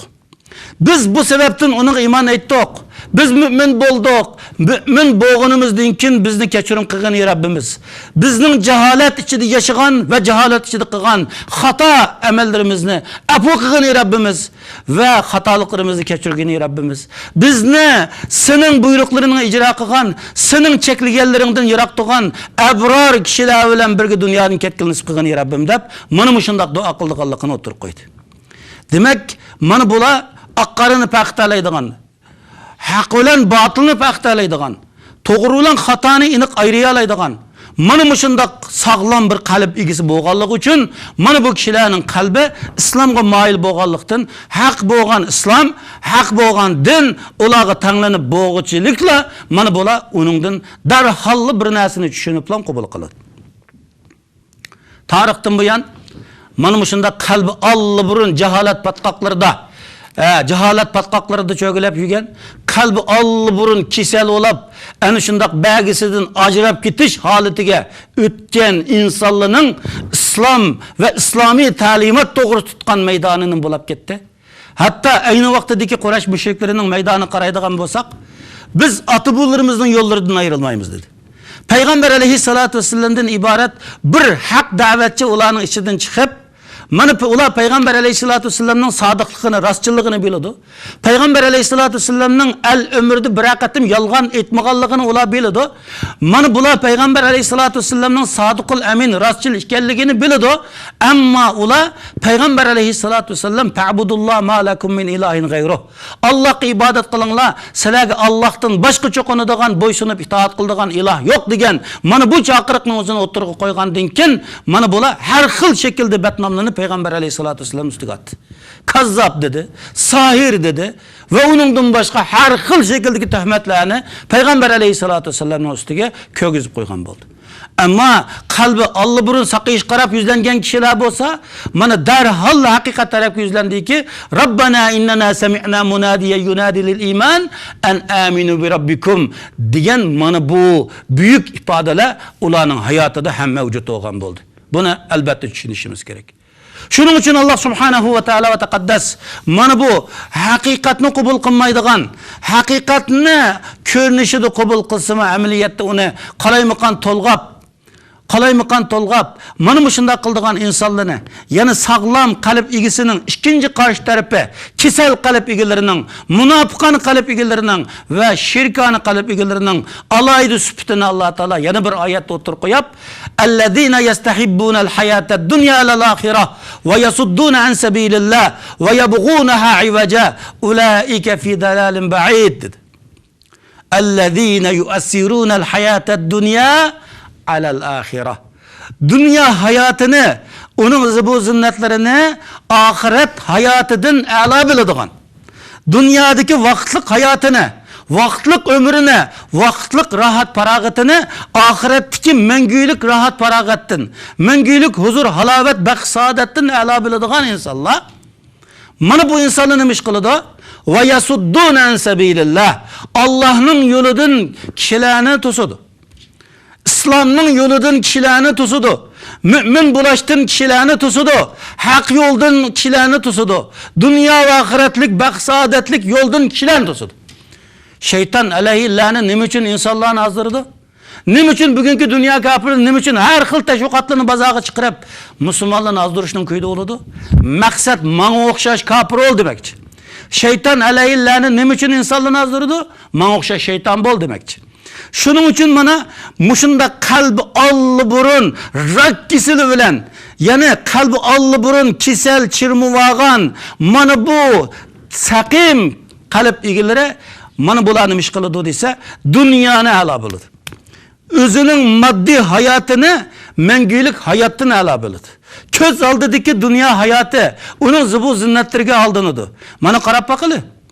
بىز بۇ سەۋەبتىن ئۇنىڭغا ئىمان ئېيتتۇق. بىز مۆمىن بولدۇق. مۆمىن بولغىنىمىزدىن كېيىن بىزنى كەچۈرۈم قىلغىن، ئى رەببىمىز. بىزنىڭ جاھالەت ئىچىدە ياشىغان ۋە جاھالەت ئىچىدە قىلغان خاتا ئەمەللىرىمىزنى ئەپۇ قىلغىن، ئى رەببىمىز. ۋە خاتالىقلىرىمىزنى كەچۈرگىن، ئى رەببىمىز. بىزنى سېنىڭ بۇيرۇقلىرىڭنى ئىجرا قىلغان، سېنىڭ چەكلىگەنلىرىڭدىن يىراق تۇرغان ئەبرار كىشىلەر بىلەن بىرگە دۇنيادىن كەتكىلى نېسىپ قىلغىن، ئى رەببىم، دەپ مانا مۇشۇنداق دۇئا قىلىدىغانلىقىنى ئوتتۇرىغا قويدى. دېمەك، مانا بۇلار ئاق-قارىنى پەرق ئېتەلەيدىغان، ھەق بىلەن باتىلنى پەرق ئېتەلەيدىغان، توغرا بىلەن خاتانى ئېنىق ئايرىيالايدىغان، مانا مۇشۇنداق ساغلام بىر قەلب ئىگىسى بولغانلىقى ئۈچۈن، مانا بۇ كىشىلەرنىڭ قەلبى ئىسلامغا مايىل بولغانلىقتىن، ھەق بولغان ئىسلام، ھەق بولغان دىن ئۇلارغا تەڭلىنىپ بولغۇچىلىكلا، مانا بۇلار ئۇنىڭدىن دەرھاللا بىر نەرسىنى چۈشىنىپلا قوبۇل قىلىدۇ. تارىختىن بۇيان مانا مۇشۇنداق قەلبى ئاللىبۇرۇن جاھالەت پاتقاقلىرىدا، ئە، جاھالەت پاتقاقلىرىدا چۆگىلەپ يۈرگەن، قەلبى ئاللىبۇرۇن كېسەل بولاپ، ئەنە شۇنداق بەرگىسىدىن ئاجراپ كېتىش ھالىتىگە ئۆتكەن ئىنسانلارنىڭ ئىسلام ۋە ئىسلامىي تەلىمات توغرا تۇتقان مەيدانىنى بۇلاپ كەتتى. ھەتتا ئەينى ۋاقتىدىكى قۇرەيش مۇشرىكلىرىنىڭ مەيدانىغا قارايدىغان بولساق، بىز ئاتا-بوۋىلىرىمىزنىڭ يوللىرىدىن ئايرىلمايمىز، دېدى. پەيغەمبەر ئەلەيھىسسالاتۇ ۋەسسالامدىن ئىبارەت بىر ھەق دەۋەتچى ئۇلارنىڭ ئىچىدىن چىقىپ، مانا پە-، ئۇلار پەيغەمبەر ئەلەيھىسسالاتۇ ۋەسسالامنىڭ سادىقلىقىنى، راستچىللىقىنى بىلىدۇ. پەيغەمبەر ئەلەيھىسسالاتۇ ۋەسسالامنىڭ ئەل ئۆمرىدە بىرەر قېتىم يالغان ئېيتمىغانلىقىنى ئۇلار بىلىدۇ. مانا بۇلار پەيغەمبەر ئەلەيھىسسالاتۇ ۋەسسالامنىڭ سادىقۇل ئەمىن، راستچىل ئىكەنلىكىنى بىلىدۇ. ئەمما ئۇلار پەيغەمبەر ئەلەيھىسسالاتۇ ۋەسسالام، «فەئبۇدۇللاھ ما لەكۇم مىن ئىلاھىن غەيرۇھ.» ئاللاھقا ئىبادەت قىلىڭلار، سىلەرگە ئاللاھتىن باشقا چوقۇنىدىغان، بويسۇنۇپ ئىتائەت قىلىدىغان ئىلاھ يوق، دېگەن مانا بۇ چاقىرىقنىڭ ئۆزىنى ئوتتۇرىغا قويغاندىن كېيىن، مانا بۇلار ھەر خىل شەكىلدە بەتناملىنىپ پەيغەمبەر ئەلەيھىسسالاتۇ ۋەسسالام ئۈستىگە ئاتتى. كاززاپ دېدى، ساھىر دېدى ۋە ئۇنىڭدىن باشقا ھەر خىل شەكىلدىكى تۆھمەتلەرنى پەيغەمبەر ئەلەيھىسسالاتۇ ۋەسسالامنىڭ ئۈستىگە كىرگۈزۈپ قويغان بولدى. ئەمما قەلبى ئاللىبۇرۇن ساقىيىشقا قاراپ يۈزلەنگەن كىشىلەر بولسا، مانا دەرھال ھەقىقەت تەرەپكە يۈزلەندىكى، «رەببەنا ئىننەنا سەمىئنا مۇنادىيەن يۇنادى لىل ئىمان ئەن ئامىنۇ بىرەببىكۇم» دېگەن مانا بۇ بۈيۈك ئىپادىلەر ئۇلارنىڭ ھاياتىدا ھەم مەۋجۇت بولغان بولدى. بۇنى ئەلبەتتە چۈشىنىشىمىز كېرەك. شۇنىڭ ئۈچۈن ئاللاھ سۇبھانەھۇ ۋە تائالا ۋە تەقەددەس مانا بۇ ھەقىقەتنى قوبۇل قىلمايدىغان، ھەقىقەتنى كۆرۈنۈشىدە قوبۇل قىلسىمۇ، ئەمەلىيەتتە ئۇنى قالايمىقان تولغاپ، قالايمىقان تولغاپ، مانا مۇشۇنداق قىلىدىغان ئىنسانلارنى، يەنى ساغلام قەلب ئىگىسىنىڭ ئىككىنچى قارشى تەرىپى، كېسەل قەلب ئىگىلىرىنىڭ، مۇناپىقانە قەلب ئىگىلىرىنىڭ ۋە شىركانە قەلب ئىگىلىرىنىڭ ئالاھىدە سۈپىتىنى ئاللاھ تائالا يەنە بىر ئايەتتە ئوتتۇرىغا قويۇپ، «ئەللەزىنە يەستەھىببۇنەل ھاياتەد دۇنيا ئەلەل ئاخىرە ۋە يەسۇددۇنە ئەن سەبىلىللاھ ۋە يەبغۇنەھا ئىۋەجا ئۇلائىكە فى دەلالىن بەئىد» دېدى. «ئەللەزىنە يۇئەسسىرۇنەل ھاياتەد دۇنيا ئەلەل ئاخىرە». دۇنيا ھاياتىنى، ئۇنىڭ زىبۇ زىننەتلىرىنى ئاخىرەت ھاياتىدىن ئەلا بىلىدىغان، دۇنيادىكى ۋاقىتلىق ھاياتىنى، ۋاقىتلىق ئۆمرىنى، ۋاقىتلىق راھەت پاراغىتىنى ئاخىرەتتىكى مەڭگۈلۈك راھەت پاراغەتتىن، مەڭگۈلۈك ھۇزۇر، ھالاۋەت، بەخت سائادەتتىن ئەلا بىلىدىغان ئىنسانلار، مانا بۇ ئىنسانلار نېمە ئىش قىلىدۇ؟ «ۋە يەسۇددۇنە ئەن سەبىلىللاھ»، ئاللاھنىڭ يولىدىن كىشىلەرنى توسىدۇ. ئىسلامنىڭ يولىدىن كىشىلەرنى توسىدۇ. مۆمىن بولۇشتىن كىشىلەرنى توسىدۇ. ھەق يولدىن كىشىلەرنى توسىدۇ. دۇنيا ۋە ئاخىرەتلىك بەخت سائادەتلىك يولدىن كىشىلەرنى توسىدۇ. شەيتان ئەلەيھىللەنە نېمە ئۈچۈن ئىنسانلارنى ئازدۇرىدۇ؟ نېمە ئۈچۈن بۈگۈنكى دۇنيا كاپىرلىرى نېمە ئۈچۈن ھەر خىل تەشۋىقاتلارنى بازارغا چىقىرىپ، مۇسۇلمانلارنى ئازدۇرۇشنىڭ كۆيىدە بولىدۇ؟ مەقسەت ماڭا ئوخشاش كاپىر بول دېمەكچى. شەيتان ئەلەيھىللەنە نېمە ئۈچۈن ئىنسانلارنى ئازدۇرىدۇ؟ ماڭا ئوخشاش شەيتان بول دېمەكچى. شۇنىڭ ئۈچۈن مانا مۇشۇنداق قەلبى ئاللىبۇرۇن راك كېسىلى بىلەن، يەنى قەلبى ئاللىبۇرۇن كېسەل چىرمىۋالغان مانا بۇ سەقىم قەلب ئىگىلىرى مانا بۇلار نېمە ئىش قىلىدۇ دېسە، دۇنيانى ئەلا بىلىدۇ. ئۆزىنىڭ ماددىي ھاياتىنى مەڭگۈلۈك ھاياتتىن ئەلا بىلىدۇ. كۆز ئالدىدىكى دۇنيا ھاياتى ئۇنىڭ زىبۇ زىننەتلىرىگە ئالدىنىدۇ. مانا قاراپ باقىلى.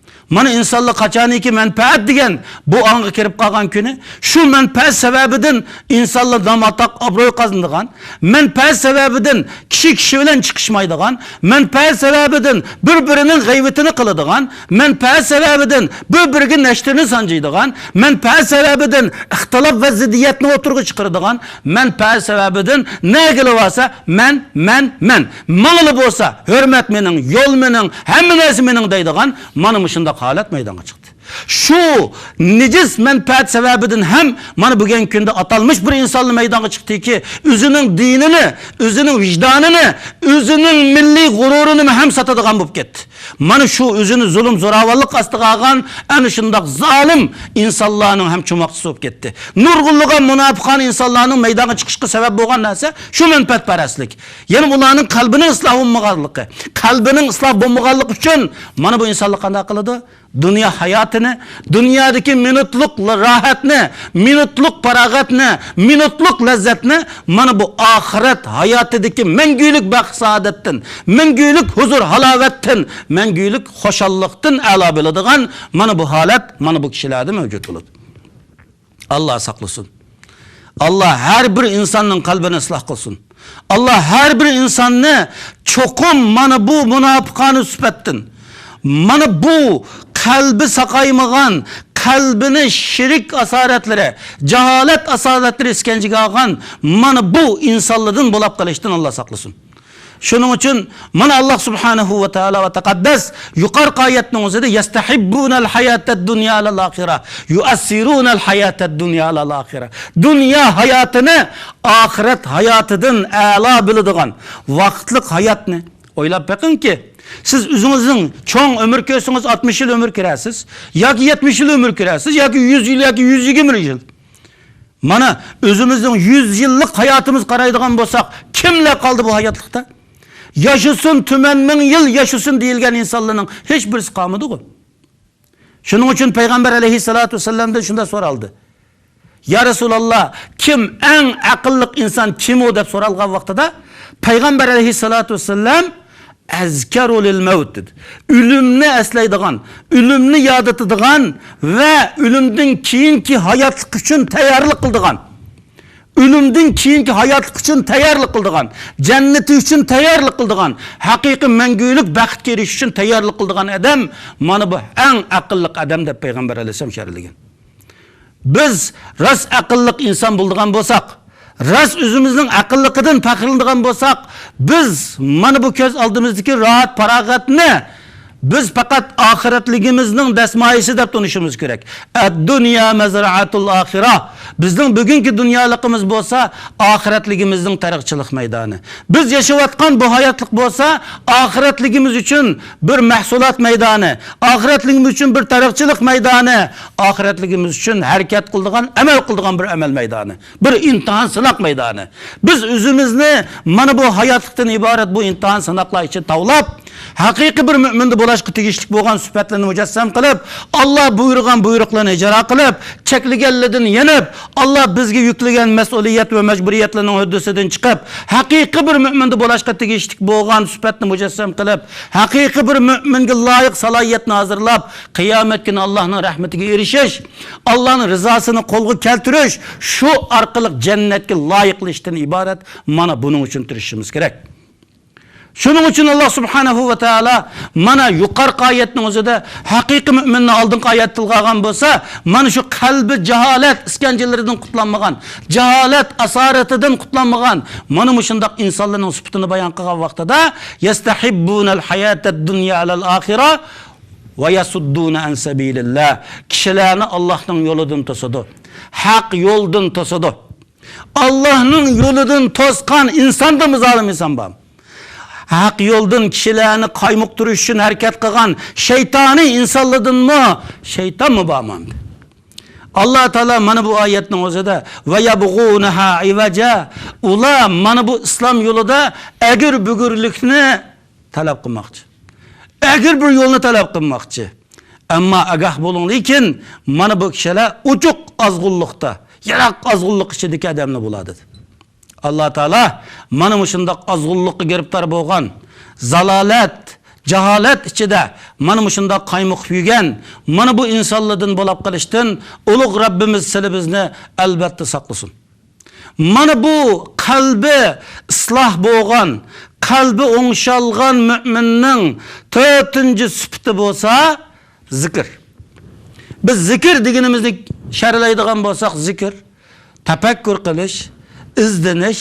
مانا ئىنسانلار قاچانكى مەنپەئەت دېگەن بۇ ئاڭغا كىرىپ قالغان كۈنى، شۇ مەنپەئەت سەۋەبىدىن ئىنسانلار نام-ئاتاق، ئابرۇي قازىنىدىغان، مەنپەئەت سەۋەبىدىن كىشى كىشى بىلەن چىقىشمايدىغان، مەنپەئەت سەۋەبىدىن بىر-بىرىنىڭ غەيۋىتىنى قىلىدىغان، مەنپەئەت سەۋەبىدىن بىر-بىرىگە نەشتىرىنى سانجىيدىغان، مەنپەئەت سەۋەبىدىن ئىختىلاپ ۋە زىددىيەتنى ئوتتۇرىغا چىقىرىدىغان، مەنپەئەت سەۋەبىدىن نەگىلا بارسا مەن، مەن، مەن. ماڭىلا بولسا ھۆرمەت مېنىڭ، يول مېنىڭ، ھەممە نەرسە مېنىڭ دەيدىغان مانا مۇشۇنداق ھالەت مەيدانغا چىقتى. شۇ نىجىس مەنپەئەت سەۋەبىدىن ھەم مانا بۈگۈنكى كۈندە ئاتالمىش بىر ئىنسانلا مەيدانغا چىقتىكى، ئۆزىنىڭ دىنىنى، ئۆزىنىڭ ۋىجدانىنى، ئۆزىنىڭ مىللىي غۇرۇرىنىمۇ ھەم ساتىدىغان بولۇپ كەتتى. مانا شۇ ئۆزىنى زۇلۇم، زوراۋانلىق ئاستىغا ئالغان ئەنە شۇنداق زالىم ئىنسانلارنىڭ ھەم چوماقچىسى بولۇپ كەتتى. نۇرغۇنلىغان مۇناپىقان ئىنسانلارنىڭ مەيدانغا چىقىشقا سەۋەب بولغان نەرسە شۇ مەنپەئەتپەرەسلىك. يەنى ئۇلارنىڭ قەلبىنىڭ ئىسلاھ بولمىغانلىقى. قەلبىنىڭ ئىسلاھ بولمىغانلىقى ئۈچۈن مانا بۇ ئىنسانلار قانداق قىلىدۇ؟ دۇنيا ھاياتىنى، دۇنيادىكى مىنۇتلۇق راھەتنى، مىنۇتلۇق پاراغەتنى، مىنۇتلۇق لەززەتنى مانا بۇ ئاخىرەت ھاياتىدىكى مەڭگۈلۈك بەخت-سائادەتتىن، مەڭگۈلۈك ھۇزۇر-ھالاۋەتتىن، مەڭگۈلۈك خۇشاللىقتىن ئەلا بىلىدىغان مانا بۇ ھالەت مانا بۇ كىشىلەردە مەۋجۇت بولىدۇ. ئاللا ساقلىسۇن. ئاللا ھەر بىر ئىنساننىڭ قەلبىنى ئىسلاھ قىلسۇن. ئاللا ھەر بىر ئىنساننى چوقۇم مانا بۇ مۇناپىقانە سۈپەتتىن، مانا بۇ قەلبى ساقايمىغان، قەلبىنى شىرك ئاسارەتلىرى، جاھالەت ئاسارەتلىرى ئىسكەنجىگە ئالغان مانا بۇ ئىنسانلاردىن بولاپ قېلىشتىن ئاللا ساقلىسۇن. شۇنىڭ ئۈچۈن مانا ئاللا سۇبھانەھۇ ۋە تائالا ۋە تەقەددەس يۇقىرىقى ئايەتنىڭ ئۆزىدە يەستەھىببۇنەل ھاياتەد دۇنيا ئەلەل ئاخىرە، يۇئەسسىرۇنەل ھاياتەد دۇنيا ئەلەل ئاخىرە. دۇنيا ھاياتىنى ئاخىرەت ھاياتىدىن ئەلا بىلىدىغان ۋاقىتلىق ھاياتنى ئويلاپ بېقىڭكى، سىز ئۆزىڭىزنىڭ چوڭ ئۆمۈر كۆرسىڭىز، ئاتمىش يىل ئۆمۈر كۆرەرسىز، ياكى يەتمىش يىل ئۆمۈر كۆرەرسىز، ياكى يۈز يىل، ياكى يۈز يىگىرمە يىل. مانا، ئۆزىمىزنىڭ يۈز يىللىق ھاياتىمىزغا قارايدىغان بولساق، كىملەر قالدى بۇ ھاياتلىقتا؟ ياشىسۇن، تۈمەن مىڭ يىل ياشىسۇن دېيىلگەن ئىنسانلارنىڭ ھېچ بىرسى قالمىدىغۇ. شۇنىڭ ئۈچۈن پەيغەمبەر ئەلەيھىسسالاتۇ ۋەسسالامدىن شۇنداق سورالدى. يا رەسۇلاللا، كىم ئەڭ ئەقىللىق ئىنسان كىم ئۇ دەپ سورالغان ۋاقتىدا، پەيغەمبەر ئەلەيھىسسالاتۇ ۋەسسالام ئەزكەرۇ لىل مەۋت دېدى. ئۆلۈمنى ئەسلەيدىغان، ئۆلۈمنى ياد ئېتىدىغان ۋە ئۆلۈمدىن كېيىنكى ھاياتلىق ئۈچۈن تەييارلىق قىلىدىغان، ئۆلۈمدىن كېيىنكى ھاياتلىق ئۈچۈن تەييارلىق قىلىدىغان، جەننىتى ئۈچۈن تەييارلىق قىلىدىغان، ھەقىقىي مەڭگۈلۈك بەختكە ئېرىشىش ئۈچۈن تەييارلىق قىلىدىغان ئادەم، مانا بۇ ئەڭ ئەقىللىق ئادەم دەپ پەيغەمبەر ئەلەيھىسسالام شەرھلىگەن. بىز راست ئەقىللىق ئىنسان بولىدىغان بولساق، راست ئۆزىمىزنىڭ ئەقىللىقىدىن پەخىرلىنىدىغان بولساق، بىز مانا بۇ كۆز ئالدىمىزدىكى راھەت، پاراغەتنى بىز پەقەت ئاخىرەتلىكىمىزنىڭ دەسمايىسى دەپ تونۇشىمىز كېرەك. ئەددۇنيا مەزرەئەتۇل ئاخىرە. بىزنىڭ بۈگۈنكى دۇنيالىقىمىز بولسا ئاخىرەتلىكىمىزنىڭ تېرىقچىلىق مەيدانى. بىز ياشاۋاتقان بۇ ھاياتلىق بولسا ئاخىرەتلىكىمىز ئۈچۈن بىر مەھسۇلات مەيدانى، ئاخىرەتلىكىمىز ئۈچۈن بىر تېرىقچىلىق مەيدانى، ئاخىرەتلىكىمىز ئۈچۈن ھەرىكەت قىلىدىغان، ئەمەل قىلىدىغان بىر ئەمەل مەيدانى، بىر ئىمتىھان، سىناق مەيدانى. بىز ئۆزىمىزنى مانا بۇ ھاياتلىقتىن ئىبارەت بۇ ئىمتىھان، سىناقلار ئىچىدە تاۋلاپ، ھەقىقىي بىر مۆمىندە بولۇشقا تېگىشلىك بولغان سۈپەتلەرنى مۇجەسسەم قىلىپ، ئاللا بۇيرۇغان بۇيرۇقلارنى ئىجرا قىلىپ، چەكلىگەنلىرىدىن يېنىپ، ئاللا بىزگە يۈكلىگەن مەسئۇلىيەت ۋە مەجبۇرىيەتلەرنىڭ ھۆددىسىدىن چىقىپ، ھەقىقىي بىر مۆمىندە بولۇشقا تېگىشلىك بولغان سۈپەتنى مۇجەسسەم قىلىپ، ھەقىقىي بىر مۆمىنگە لايىق سالاھىيەتنى ھازىرلاپ، قىيامەت كۈنى ئاللانىڭ رەھمىتىگە ئېرىشىش، ئاللانىڭ رىزاسىنى قولغا كەلتۈرۈش، شۇ ئارقىلىق جەننەتكە لايىقلىشىشتىن ئىبارەت مانا بۇنىڭ ئۈچۈن تىرىشىشىمىز كېرەك. شۇنىڭ ئۈچۈن ئاللا سۇبھانەھۇ ۋە تائالا مانا يۇقىرىقى ئايەتنىڭ ئۆزىدە ھەقىقىي مۆمىننى ئالدىنقى ئايەتتە تىلغا ئالغان بولسا، مانا شۇ قەلبى جاھالەت ئىسكەنجىلىرىدىن قۇتۇلالمىغان، جاھالەت ئاسارىتىدىن قۇتۇلالمىغان مانا مۇشۇنداق ئىنسانلارنىڭ سۈپىتىنى بايان قىلغان ۋاقتىدا، يەستەھىببۇنەل ھاياتەد دۇنيا ئەلەل ئاخىرە ۋە يەسۇددۇنە ئەن سەبىلىللا. كىشىلەرنى ئاللاھنىڭ يولىدىن توسىدۇ، ھەق يولدىن توسىدۇ. ئاللاھنىڭ يولىدىن توسقان ئىنساندىنمۇ زالىم ئىنسان بارمۇ؟ ھەق يولدىن كىشىلەرنى قايمۇقتۇرۇش ئۈچۈن ھەرىكەت قىلغان شەيتانىي ئىنسانلاردىنمۇ شەيتانمۇ بارمۇ ئەمدى؟ ئاللا تائالا مانا بۇ ئايەتنىڭ ئۆزىدە، ۋە يەبغۇنەھا ئىۋەجا، ئۇلار مانا بۇ ئىسلام يولىدا ئەگىر-بۈگۈرلۈكنى تەلەپ قىلماقچى. ئەگىر بىر يولنى تەلەپ قىلماقچى. ئەمما ئاگاھ بولۇڭ، لېكىن مانا بۇ كىشىلەر ئوچۇق ئازغۇنلۇقتا، يىراق ئازغۇنلۇق ئىچىدىكى ئادەملەر بولار دېدى. ئاللا تائالا مانا مۇشۇنداق ئازغۇنلۇققا گىرىپتار بولغان، زالالەت، جاھالەت ئىچىدە مانا مۇشۇنداق قايمۇقۇپ يۈرگەن مانا بۇ ئىنسانلاردىن بولاپ قېلىشتىن ئۇلۇغ رەببىمىز سىلى بىزنى ئەلبەتتە ساقلىسۇن. مانا بۇ قەلبى ئىسلاھ بولغان، قەلبى ئوڭشالغان مۆمىننىڭ تۆتىنچى سۈپىتى بولسا زىكىر. بىز زىكىر دېگىنىمىزنى شەرھلەيدىغان بولساق، زىكىر تەپەككۇر قىلىش، ئىزدىنىش،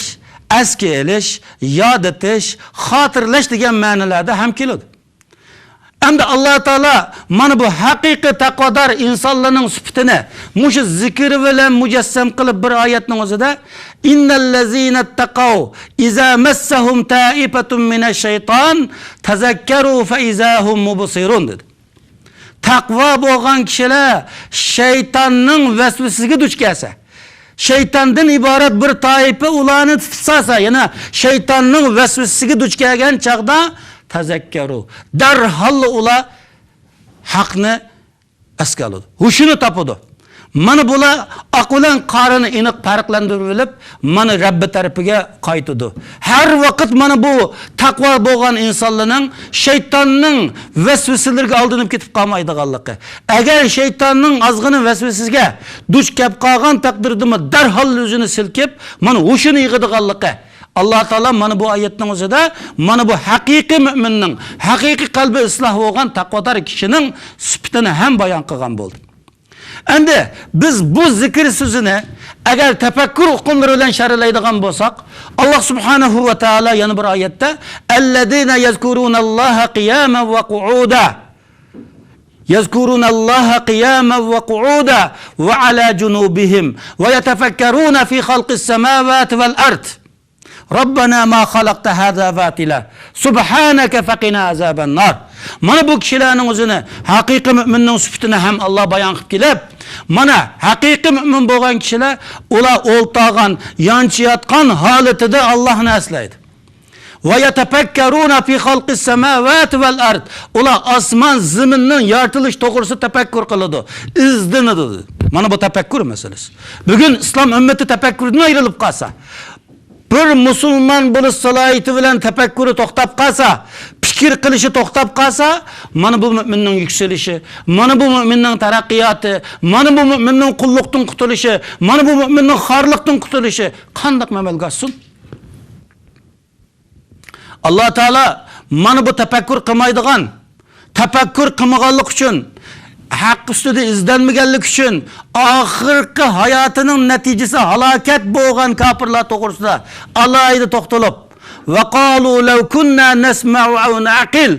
ئەسكە ئېلىش، ياد ئېتىش، خاتىرىلەش دېگەن مەنىلەردە ھەم كېلىدۇ. ئەمدى ئاللا تائالا مانا بۇ ھەقىقىي تەقۋادار ئىنسانلارنىڭ سۈپىتىنى مۇشۇ زىكىر بىلەن مۇجەسسەم قىلىپ بىر ئايەتنىڭ ئۆزىدە، «إن الذين اتقوا إذا مسهم طائفة من الشيطان تذكروا فإذا هم مبصرون» دېدى. تەقۋا بولغان كىشىلەر شەيتاننىڭ ۋەسۋىسىسىگە دۇچ كەلسە، شەيتاندىن ئىبارەت بىر تائىپە ئۇلارنى تۇتۇپ سالسا، يەنى شەيتاننىڭ ۋەسۋىسىسىگە دۇچ كەلگەن چاغدا، تەزەككەرۇ، دەرھاللا ئۇلار ھەقنى ئەسكە ئالىدۇ، ھوشىنى تاپىدۇ. مانا بۇلار ئاق بىلەن قارىنى ئېنىق پەرقلەندۈرۈۋېلىپ، مانا رەببى تەرىپىگە قايتىدۇ. ھەر ۋاقىت مانا بۇ تەقۋا بولغان ئىنسانلارنىڭ شەيتاننىڭ ۋەسۋەسىلىرىگە ئالدىنىپ كېتىپ قالمايدىغانلىقى. ئەگەر شەيتاننىڭ ئازغىنە ۋەسۋەسىسىگە دۇچ كەپ قالغان تەقدىردىمۇ دەرھال ئۆزىنى سىلكىپ، مانا ھوشىنى يىغىدىغانلىقى. ئاللا تائالا مانا بۇ ئايەتنىڭ ئۆزىدە مانا بۇ ھەقىقىي مۆمىننىڭ، ھەقىقىي قەلبى ئىسلاھ بولغان تەقۋادار كىشىنىڭ سۈپىتىنى ھەم بايان قىلغان بولدى. ئەمدى بىز بۇ زىكىر سۆزىنى ئەگەر تەپەككۇر ئۇقۇملىرى بىلەن شەرھلەيدىغان بولساق، ئاللا سۇبھانەھۇ ۋە تائالا يەنە بىر ئايەتتە، «الذين يذكرون الله قياما وقعودا، يذكرون الله قياما وقعودا وعلى جنوبهم ويتفكرون في خلق السماوات والأرض ربنا ما خلقت هذا باطلا سبحانك فقنا عذاب النار.» مانا بۇ كىشىلەرنىڭ ئۆزىنى، ھەقىقىي مۆمىننىڭ سۈپىتىنى ھەم ئاللا بايان قىلىپ كېلىپ، مانا ھەقىقىي مۆمىن بولغان كىشىلەر، ئۇلار ئولتۇرغان، يانچىياتقان ھالىتىدە ئاللانى ئەسلەيدۇ. «ويتفكرون في خلق السماوات والأرض.» ئۇلار ئاسمان زېمىننىڭ يارىتىلىشى توغرىسىدا تەپەككۇر قىلىدۇ، ئىزدىنىدۇ. مانا بۇ تەپەككۇر مەسىلىسى. بۈگۈن ئىسلام ئۈممىتى تەپەككۇردىن ئايرىلىپ قالسا، بىر مۇسۇلمان بولۇش سالاھىيىتى بىلەن تەپەككۇرى توختاپ قالسا، پىكىر قىلىشى توختاپ قالسا، مانا بۇ مۆمىننىڭ يۈكسىلىشى، مانا بۇ مۆمىننىڭ تەرەققىياتى، مانا بۇ مۆمىننىڭ قۇللۇقتىن قۇتۇلۇشى، مانا بۇ مۆمىننىڭ خارلىقتىن قۇتۇلۇشى قانداق ئەمەلگە ئاشسۇن؟ ئاللا تائالا مانا بۇ تەپەككۇر قىلمايدىغان، تەپەككۇر قىلمىغانلىق ئۈچۈن، ھەق ئۈستىدە ئىزدەنمىگەنلىك ئۈچۈن، ئاخىرقى ھاياتىنىڭ نەتىجىسى ھالاكەت بولغان كاپىرلار توغرىسىدا ئالاھىدە توختىلىپ، «وقالوا لو كنا نسمع أو نعقل.»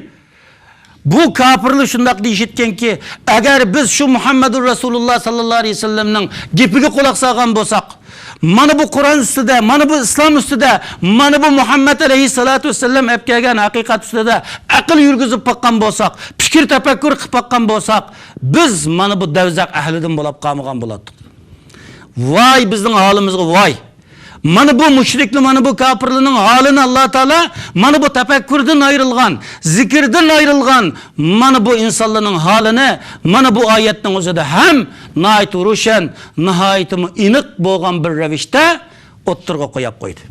بۇ كاپىرلار شۇنداق دېيىشىدىكەنكى، ئەگەر بىز شۇ مۇھەممەدۇر رەسۇلۇللا ساللاللاھۇ ئەلەيھى ۋەسەللەمنىڭ گېپىگە قۇلاق سالغان بولساق، مانا بۇ قۇرئان ئۈستىدە، مانا بۇ ئىسلام ئۈستىدە، مانا بۇ مۇھەممەد ئەلەيھىسسالاتۇ ۋەسسالام ئەپ كەلگەن ھەقىقەت ئۈستىدە ئەقىل يۈرگۈزۈپ باققان بولساق، پىكىر تەپەككۇر قىلىپ باققان بولساق، بىز مانا بۇ دەۋزەق ئەھلىدىن بولاپ قالمىغان بولاتتۇق. ۋاي بىزنىڭ ھالىمىزغا ۋاي! مانا بۇ مۇشرىكلار، مانا بۇ كاپىرلارنىڭ ھالىنى ئاللا تائالا مانا بۇ تەپەككۇردىن ئايرىلغان، زىكىردىن ئايرىلغان مانا بۇ ئىنسانلارنىڭ ھالىنى مانا بۇ ئايەتنىڭ ئۆزىدە ھەم ناھايىتى روشەن، ناھايىتىمۇ ئېنىق بولغان بىر رەۋىشتە ئوتتۇرىغا قويۇپ قويدى.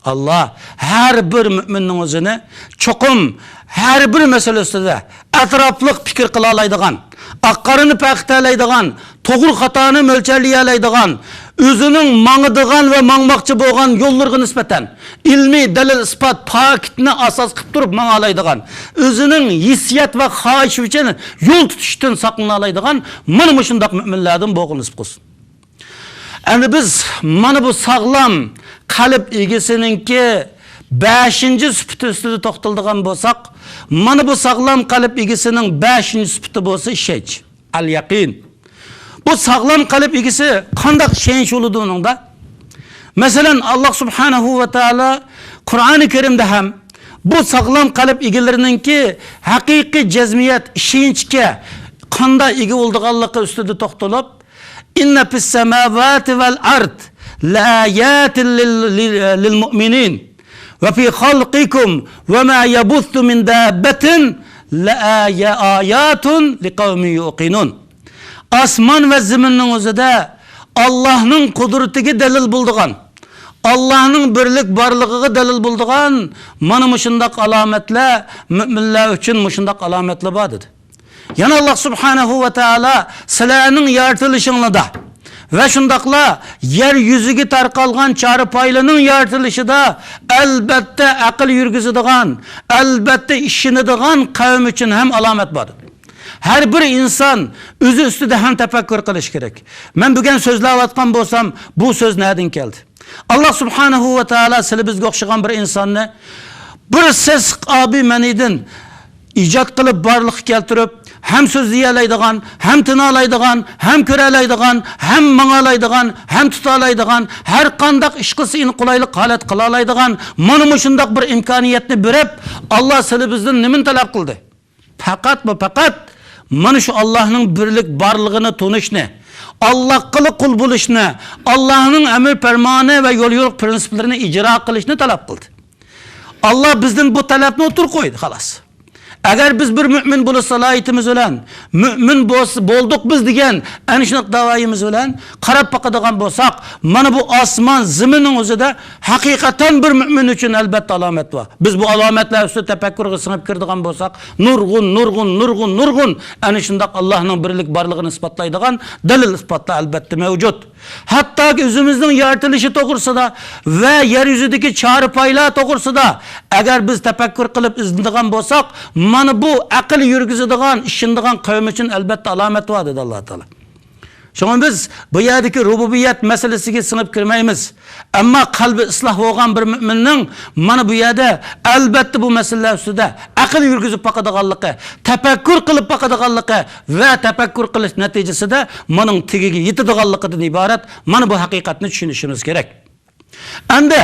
ئاللا ھەر بىر مۆمىننىڭ ئۆزىنى چوقۇم ھەر بىر مەسىلە ئۈستىدە ئەتراپلىق پىكىر قىلالايدىغان، ئاق-قارىنى پەرق ئېتەلەيدىغان، توغرا-خاتانى مۆلچەرلىيەلەيدىغان، ئۆزىنىڭ ماڭىدىغان ۋە ماڭماقچى بولغان يوللىرىغا نىسبەتەن ئىلمىي دەلىل-ئىسپات، پاكىتنى ئاساس قىلىپ تۇرۇپ ماڭالايدىغان، ئۆزىنىڭ ھېسسىيات ۋە خاھىشى ئۈچۈن يول تۇتۇشتىن ساقلىنالايدىغان مانا مۇشۇنداق مۆمىنلەردىن بولغىنى نېسىپ قىلسۇن. ئەمدى بىز مانا بۇ ساغلام قەلب ئىگىسىنىڭكى بەشىنچى سۈپىتى ئۈستىدە توختىلىدىغان بولساق، مانا بۇ ساغلام قەلب ئىگىسىنىڭ بەشىنچى سۈپىتى بولسا ئىشەنچ، ئەل يەقىن. بۇ ساغلام قەلب ئىگىسى قانداق ئىشەنچ بولىدۇ ئۇنىڭدا؟ مەسىلەن، ئاللا سۇبھانەھۇ ۋە تائالا قۇرئانى كەرىمدە ھەم بۇ ساغلام قەلب ئىگىلىرىنىڭكى ھەقىقىي جەزمىيەت، ئىشەنچكە قانداق ئىگە بولىدىغانلىقى ئۈستىدە توختىلىپ، «إن في السماوات والأرض لآيات لل-، لل-، للمؤمنين وفي خلقكم وما يبث من دابة لآيات لقوم يوقنون.» ئاسمان ۋە زېمىننىڭ ئۆزىدە ئاللانىڭ قۇدرىتىگە دەلىل بولىدىغان، ئاللانىڭ بىرلىك بارلىقىغا دەلىل بولىدىغان مانا مۇشۇنداق ئالامەتلەر مۆمىنلەر ئۈچۈن مۇشۇنداق ئالامەتلەر بار دېدى. يەنە ئاللا سۇبھانەھۇ ۋە تائالا سىلەرنىڭ يارىتىلىشىڭلاردا ۋە شۇنداقلا يەر يۈزىگە تارقالغان چارپايلارنىڭ يارىتىلىشىدا ئەلبەتتە ئەقىل يۈرگۈزىدىغان، ئەلبەتتە ئىشىنىدىغان قەۋم ئۈچۈن ھەم ئالامەت بار. ھەر بىر ئىنسان ئۆزى ئۈستىدە ھەم تەپەككۇر قىلىشى كېرەك. مەن بۈگۈن سۆزلەۋاتقان بولسام، بۇ سۆز نەدىن كەلدى؟ ئاللا سۇبھانەھۇ ۋە تائالا سىلى بىزگە ئوخشىغان بىر ئىنساننى بىر سېسىق ئابى مەنىدىن ئىجاد قىلىپ بارلىققا كەلتۈرۈپ، ھەم سۆزلىيەلەيدىغان، ھەم تىنالايدىغان، ھەم كۆرەلەيدىغان، ھەم ماڭالايدىغان، ھەم تۇتالايدىغان، ھەر قانداق ئىش قىلسا ئېنى قولايلىق ھالەت قىلالايدىغان مانا مۇشۇنداق بىر ئىمكانىيەتنى بېرىپ، ئاللا سىلى بىزدىن نېمىنى تەلەپ قىلدى؟ پەقەت بۇ، پەقەت مانا شۇ ئاللاھنىڭ بىرلىك بارلىقىنى تونۇشنى، ئاللاھقىلا قۇل بولۇشنى، ئاللاھنىڭ ئەمر پەرمانى ۋە يول يورۇق پرىنسىپلىرىنى ئىجرا قىلىشنى تەلەپ قىلدى. ئاللا بىزدىن بۇ تەلەپنى ئوتتۇرىغا قويدى، خالاس. ئەگەر بىز بىر مۆمىن بولۇش سالاھىيىتىمىز بىلەن، مۆمىن بولس-، بولدۇق بىز دېگەن ئەنە شۇنداق داۋايىمىز بىلەن قاراپ باقىدىغان بولساق، مانا بۇ ئاسمان زېمىننىڭ ئۆزىدە ھەقىقەتەن بىر مۆمىن ئۈچۈن ئەلبەتتە ئالامەت بار. بىز بۇ ئالامەتلەر ئۈستىدە تەپەككۇرغا سىڭىپ كىرىدىغان بولساق، نۇرغۇن، نۇرغۇن، نۇرغۇن، نۇرغۇن ئەنە شۇنداق ئاللاھنىڭ بىرلىك بارلىقىنى ئىسپاتلايدىغان دەلىل ئىسپاتلار ئەلبەتتە مەۋجۇت. ھەتتاكى ئۆزىمىزنىڭ يارىتىلىشى توغرىسىدا ۋە يەر يۈزىدىكى چارە پايلار توغرىسىدا ئەگەر بىز تەپەككۇر قىلىپ ئىزدىنىدىغان بولساق، مانا بۇ ئەقىل يۈرگۈزىدىغان، ئىشىنىدىغان قەۋم ئۈچۈن ئەلبەتتە ئالامەت بار، دېدى ئاللا تائالا. شۇڭا بىز بۇ يەردىكى رۇبۇبىيەت مەسىلىسىگە سىڭىپ كىرمەيمىز. ئەمما قەلبى ئىسلاھ بولغان بىر مۆمىننىڭ مانا بۇ يەردە ئەلبەتتە بۇ مەسىلىلەر ئۈستىدە ئەقىل يۈرگۈزۈپ باقىدىغانلىقى، تەپەككۇر قىلىپ باقىدىغانلىقى ۋە تەپەككۇر قىلىش نەتىجىسىدە مۇنىڭ تېگىگە يېتىدىغانلىقىدىن ئىبارەت مانا بۇ ھەقىقەتنى چۈشىنىشىمىز كېرەك. ئەمدى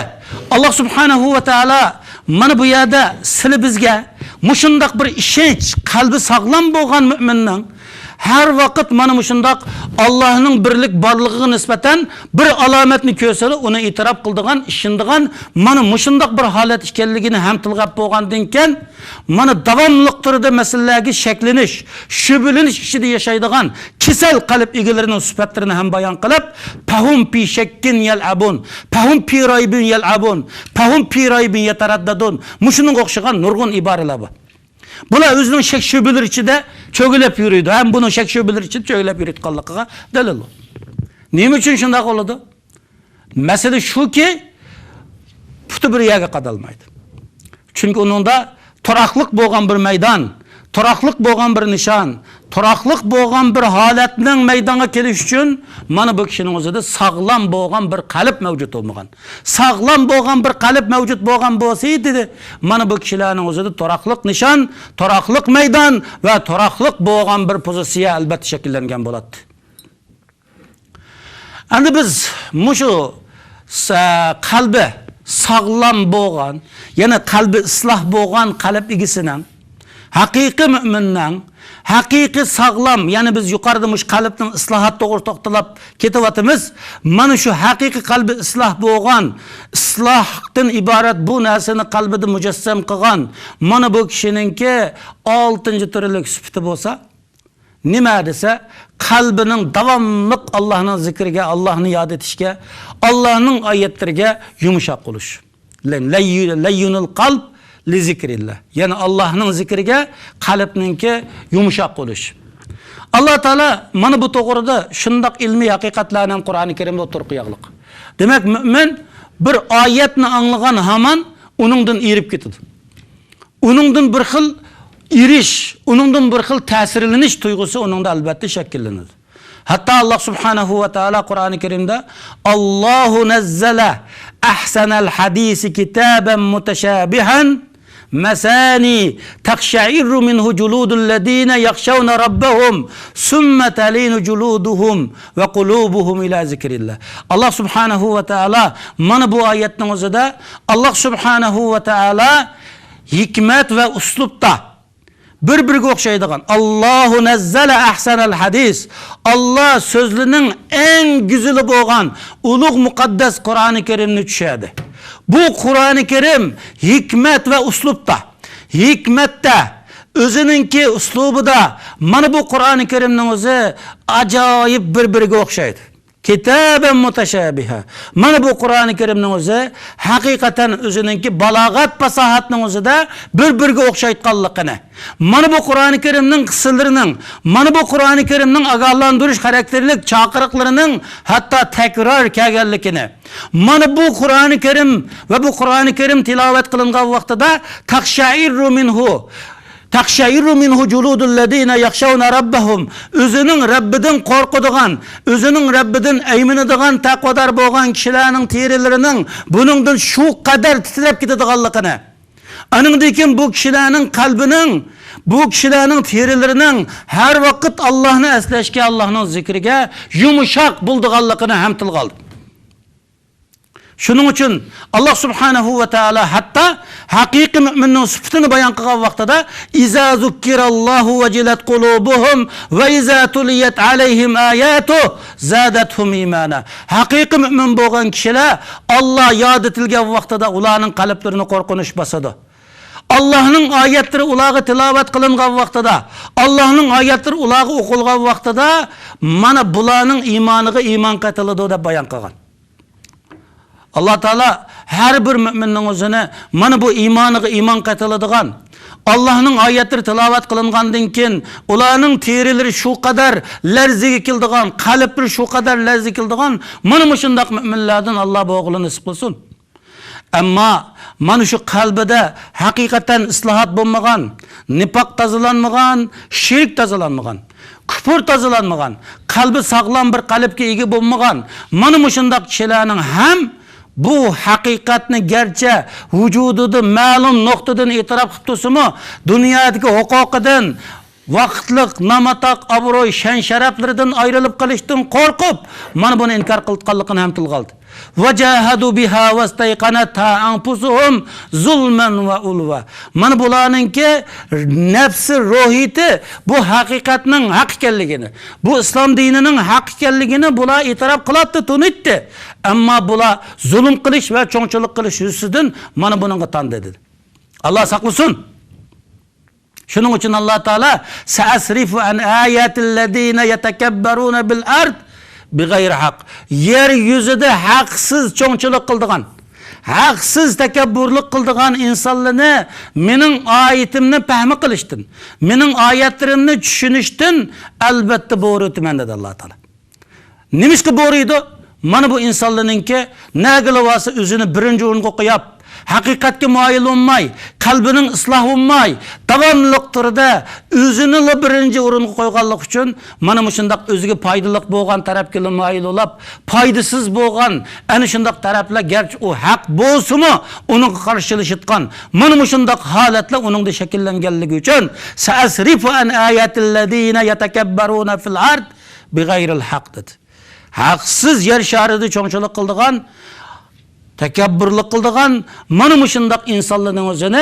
ئاللا سۇبھانەھۇ ۋە تائالا مانا بۇ يەردە سىلى بىزگە مۇشۇنداق بىر ئىشەنچ، قەلبى ساغلام بولغان مۆمىننىڭ ھەر ۋاقىت مانا مۇشۇنداق ئاللاھنىڭ بىرلىك بارلىقىغا نىسبەتەن بىر ئالامەتنى كۆرسىلا، ئۇنى ئېتىراپ قىلىدىغان، ئىشىنىدىغان، مانا مۇشۇنداق بىر ھالەت ئىكەنلىكىنى ھەم تىلغا ئېلىپ بولغاندىن كېيىن، مانا داۋاملىق تۈردە مەسىلىلەرگە شەكلىنىش، شۈبھىلىنىش ئىچىدە ياشايدىغان كېسەل قەلب ئىگىلىرىنىڭ سۈپەتلىرىنى ھەم بايان قىلىپ، فەھۇم فى شەككىن يەلئەبۇن، فەھۇم فى رەيبىن يەلئەبۇن، فەھۇم فى رەيبىن يەتەرەددەدۇن. مۇشۇنىڭغا ئوخشىغان نۇرغۇن ئىبارىلەر بار. بۇلار ئۆزىنىڭ شەك-شۈبھىلىرى ئىچىدە چۆگىلەپ يۈرىدۇ. ھەم بۇنىڭ شەك-شۈبھىلىرى ئىچىدە چۆگىلەپ يۈرىدىغانلىقىغا دەلىل بۇ. نېمە ئۈچۈن شۇنداق بولىدۇ؟ مەسىلە شۇكى، پۇتى بىر يەرگە قادالمايدۇ. چۈنكى ئۇنىڭدا تۇراقلىق بولغان بىر مەيدان، تۇراقلىق بولغان بىر نىشان، تۇراقلىق بولغان بىر ھالەتنىڭ مەيدانغا كېلىشى ئۈچۈن مانا بۇ كىشىنىڭ ئۆزىدە ساغلام بولغان بىر قەلب مەۋجۇت بولمىغان. ساغلام بولغان بىر قەلب مەۋجۇت بولغان بولسا ئىدى، مانا بۇ كىشىلەرنىڭ ئۆزىدە تۇراقلىق نىشان، تۇراقلىق مەيدان ۋە تۇراقلىق بولغان بىر پوزىتسىيە ئەلبەتتە شەكىللەنگەن بولاتتى. ئەمدى بىز مۇشۇ سە-، قەلبى ساغلام بولغان، يەنى قەلبى ئىسلاھ بولغان قەلب ئىگىسىنىڭ، ھەقىقىي مۆمىننىڭ، ھەقىقىي ساغلام، يەنى بىز يۇقىرىدا مۇشۇ قەلبنىڭ ئىسلاھاتى توغرا توختىلاپ كېتىۋاتىمىز. مانا شۇ ھەقىقىي قەلبى ئىسلاھ بولغان، ئىسلاھتىن ئىبارەت بۇ نەرسىنى قەلبىدە مۇجەسسەم قىلغان مانا بۇ كىشىنىڭكى ئالتىنچى تۈرلۈك سۈپىتى بولسا، نېمە دېسە، قەلبىنىڭ داۋاملىق ئاللاھنىڭ زىكرىگە، ئاللاھنى ياد ئېتىشكە، ئاللاھنىڭ ئايەتلىرىگە يۇمشاق بولۇش. لەي-، لەييۇنۇل قەلب لىزىكرىللا. يەنى ئاللاھنىڭ زىكرىگە قەلبنىڭكى يۇمشاق بولۇش. ئاللا تائالا مانا بۇ توغرىدا شۇنداق ئىلمىي ھەقىقەتلەرنى ھەم قۇرئانى كەرىمدە ئوتتۇرىغا قويغانلىق. دېمەك، مۆمىن بىر ئايەتنى ئاڭلىغان ھامان ئۇنىڭدىن ئېرىپ كېتىدۇ. ئۇنىڭدىن بىر خىل ئېرىش، ئۇنىڭدىن بىر خىل تەسىرلىنىش تۇيغۇسى ئۇنىڭدا ئەلۋەتتە شەكىللىنىدۇ. ھەتتا ئاللا سۇبھانەھۇ ۋە تائالا قۇرئانى كەرىمدە، «ئاللاھۇ نەززەلە ئەھسەنەل ھەدىسى كىتابەن مۇتەشابىھەن مەسانی تەقشەئىررۇ مىنھۇ جۇلۇدۇللەزىنە يەخشەۋنە رەببەھۇم سۇممە تەلىنۇ جۇلۇدۇھۇم ۋە قۇلۇبۇھۇم ئىلا زىكرىللا.» ئاللا سۇبھانەھۇ ۋە تائالا مانا بۇ ئايەتنىڭ ئۆزىدە ئاللا سۇبھانەھۇ ۋە تائالا ھېكمەت ۋە ئۇسلۇبتا بىر-بىرىگە ئوخشايدىغان، «ئاللاھۇ نەززەلە ئەھسەنەل ھەدىس»، ئاللا سۆزلىرىنىڭ ئەڭ گۈزىلى بولغان ئۇلۇغ مۇقەددەس قۇرئانى كەرىمنى چۈشۈردى. بۇ قۇرئانى كەرىم ھېكمەت ۋە ئۇسلۇبتا، ھېكمەتتە، ئۆزىنىڭكى ئۇسلۇبىدا مانا بۇ قۇرئانى كەرىمنىڭ ئۆزى ئاجايىپ بىر-بىرىگە ئوخشايدۇ. كىتابەن مۇتەشابىھە. مانا بۇ قۇرئانى كەرىمنىڭ ئۆزى ھەقىقەتەن ئۆزىنىڭكى بالاغەت پاساھەتنىڭ ئۆزىدە بىر-بىرىگە ئوخشايدىغانلىقىنى، مانا بۇ قۇرئانى كەرىمنىڭ قىسسىلىرىنىڭ، مانا بۇ قۇرئانى كەرىمنىڭ ئاگاھلاندۇرۇش خاراكتېرلىك چاقىرىقلىرىنىڭ ھەتتا تەكرار كەلگەنلىكىنى، مانا بۇ قۇرئانى كەرىم ۋە بۇ قۇرئانى كەرىم تىلاۋەت قىلىنغان ۋاقتىدا تەقشەئىررۇ مىنھۇ تەقشەئىررۇ مىنھۇ جۇلۇدۇللەزىنە يەخشەۋنە رەببەھۇم. ئۆزىنىڭ رەببىدىن قورقىدىغان، ئۆزىنىڭ رەببىدىن ئەيمىنىدىغان، تەقۋادار بولغان كىشىلەرنىڭ تېرىلىرىنىڭ بۇنىڭدىن شۇ قەدەر تىترەپ كېتىدىغانلىقىنى، ئانىڭدىن كېيىن بۇ كىشىلەرنىڭ قەلبىنىڭ، بۇ كىشىلەرنىڭ تېرىلىرىنىڭ ھەر ۋاقىت ئاللاھنى ئەسلەشكە، ئاللاھنىڭ زىكرىگە يۇمشاق بولىدىغانلىقىنى ھەم تىلغا ئالدى. شۇنىڭ ئۈچۈن ئاللاھ سۇبھانەھۇ ۋە تائالا ھەتتا ھەقىقىي مۆمىننىڭ سۈپىتىنى بايان قىلغان ۋاقتىدا، «إذا ذكر الله وجلت قلوبهم وإذا تليت عليهم آياته زادتهم إيمانا.» ھەقىقىي مۆمىن بولغان كىشىلەر ئاللاھ ياد ئېتىلگەن ۋاقتىدا ئۇلارنىڭ قەلبلىرىنى قورقۇنچ باسىدۇ. ئاللاھنىڭ ئايەتلىرى ئۇلارغا تىلاۋەت قىلىنغان ۋاقتىدا، ئاللاھنىڭ ئايەتلىرى ئۇلارغا ئوقۇلغان ۋاقتىدا، مانا بۇلارنىڭ ئىمانىغا ئىمان قېتىلىدۇ دەپ بايان قىلغان. ئاللاھ تائالا ھەر بىر مۆمىننىڭ ئۆزىنى مانا بۇ ئىمانىغا ئىمان قېتىلىدىغان، ئاللاھنىڭ ئايەتلىرى تىلاۋەت قىلىنغاندىن كېيىن ئۇلارنىڭ تېرىلىرى شۇ قەدەر لەرزىگە كېلىدىغان، قەلبلىرى شۇ قەدەر لەرزىگە كېلىدىغان مانا مۇشۇنداق مۆمىنلەردىن ئاللاھ بولغىلى نېسىپ قىلسۇن. ئەمما مانا شۇ قەلبىدە ھەقىقەتەن ئىسلاھات بولمىغان، نىپاق تازىلانمىغان، شىرك تازىلانمىغان، كۇپۇر تازىلانمىغان، قەلبى ساغلام بىر قەلبكە ئىگە بولمىغان مانا مۇشۇنداق كىشىلەرنىڭ ھەم بۇ ھەقىقەتنى گەرچە ۋۇجۇدىدا مەلۇم نۇقتىدىن ئېتىراپ قىلىپ تۇرسىمۇ، دۇنيادىكى ھوقۇقىدىن، ۋاقىتلىق ناماتاق ئابرۇي، شان-شەرەپلىرىدىن ئايرىلىپ قېلىشتىن قورقۇپ، مانا بۇنى ئىنكار قىلىۋاتقانلىقىنى ھەم تىلغا ئالدى. «وجاهدوا بها واستيقنتها أنفسهم ظلما وعلوا.» مانا بۇلارنىڭكى نەپسى، روھىيىتى بۇ ھەقىقەتنىڭ ھەق ئىكەنلىكىنى، بۇ ئىسلام دىنىنىڭ ھەق ئىكەنلىكىنى بۇلار ئېتىراپ قىلاتتى، تونۇيتتى. ئەمما بۇلار زۇلۇم قىلىش ۋە چوڭچىلىق قىلىش يۈزىسىدىن مانا بۇنىڭغا تاندى، دېدى. ئاللاھ ساقلىسۇن. شۇنىڭ ئۈچۈن ئاللاھ تائالا «سأصرف عن آياتي الذين يتكبرون في الأرض بغير الحق.» يەر يۈزىدە ھەقسىز چوڭچىلىق قىلىدىغان، ھەقسىز تەكەببۇرلۇق قىلىدىغان ئىنسانلارنى مېنىڭ ئايىتىمنى پەھمى قىلىشتىن، مېنىڭ ئايەتلىرىمنى چۈشىنىشتىن ئەلۋەتتە بويىتىمەن، دېدى ئاللاھ تائالا. نېمىشقا بويىتىدۇ؟ مانا بۇ ئىنسانلارنىڭكى نەگىلا بارسا ئۆزىنى بىرىنچى ئورۇنغا قويۇپ، ھەقىقەتكە مايىل بولماي، قەلبىنىڭ ئىسلاھ بولماي، داۋاملىق تۈردە ئۆزىنىلا بىرىنچى ئورۇنغا قويغانلىقى ئۈچۈن مانا مۇشۇنداق ئۆزىگە پايدىلىق بولغان تەرەپكىلا مايىل بولۇپ، پايدىسىز بولغان ئەنە شۇنداق تەرەپلەر، گەرچە ئۇ ھەق بولسىمۇ، ئۇنىڭغا قارشى چېلىشىدىغان مانا مۇشۇنداق ھالەتلەر ئۇنىڭدا شەكىللەنگەنلىكى ئۈچۈن، «سأصرف عن آياتي الذين يتكبرون في الأرض بغير الحق» دېدى. ھەقسىز يەر شارىدا چوڭچىلىق قىلىدىغان، تەكەببۇرلۇق قىلىدىغان مانا مۇشۇنداق ئىنسانلارنىڭ ئۆزىنى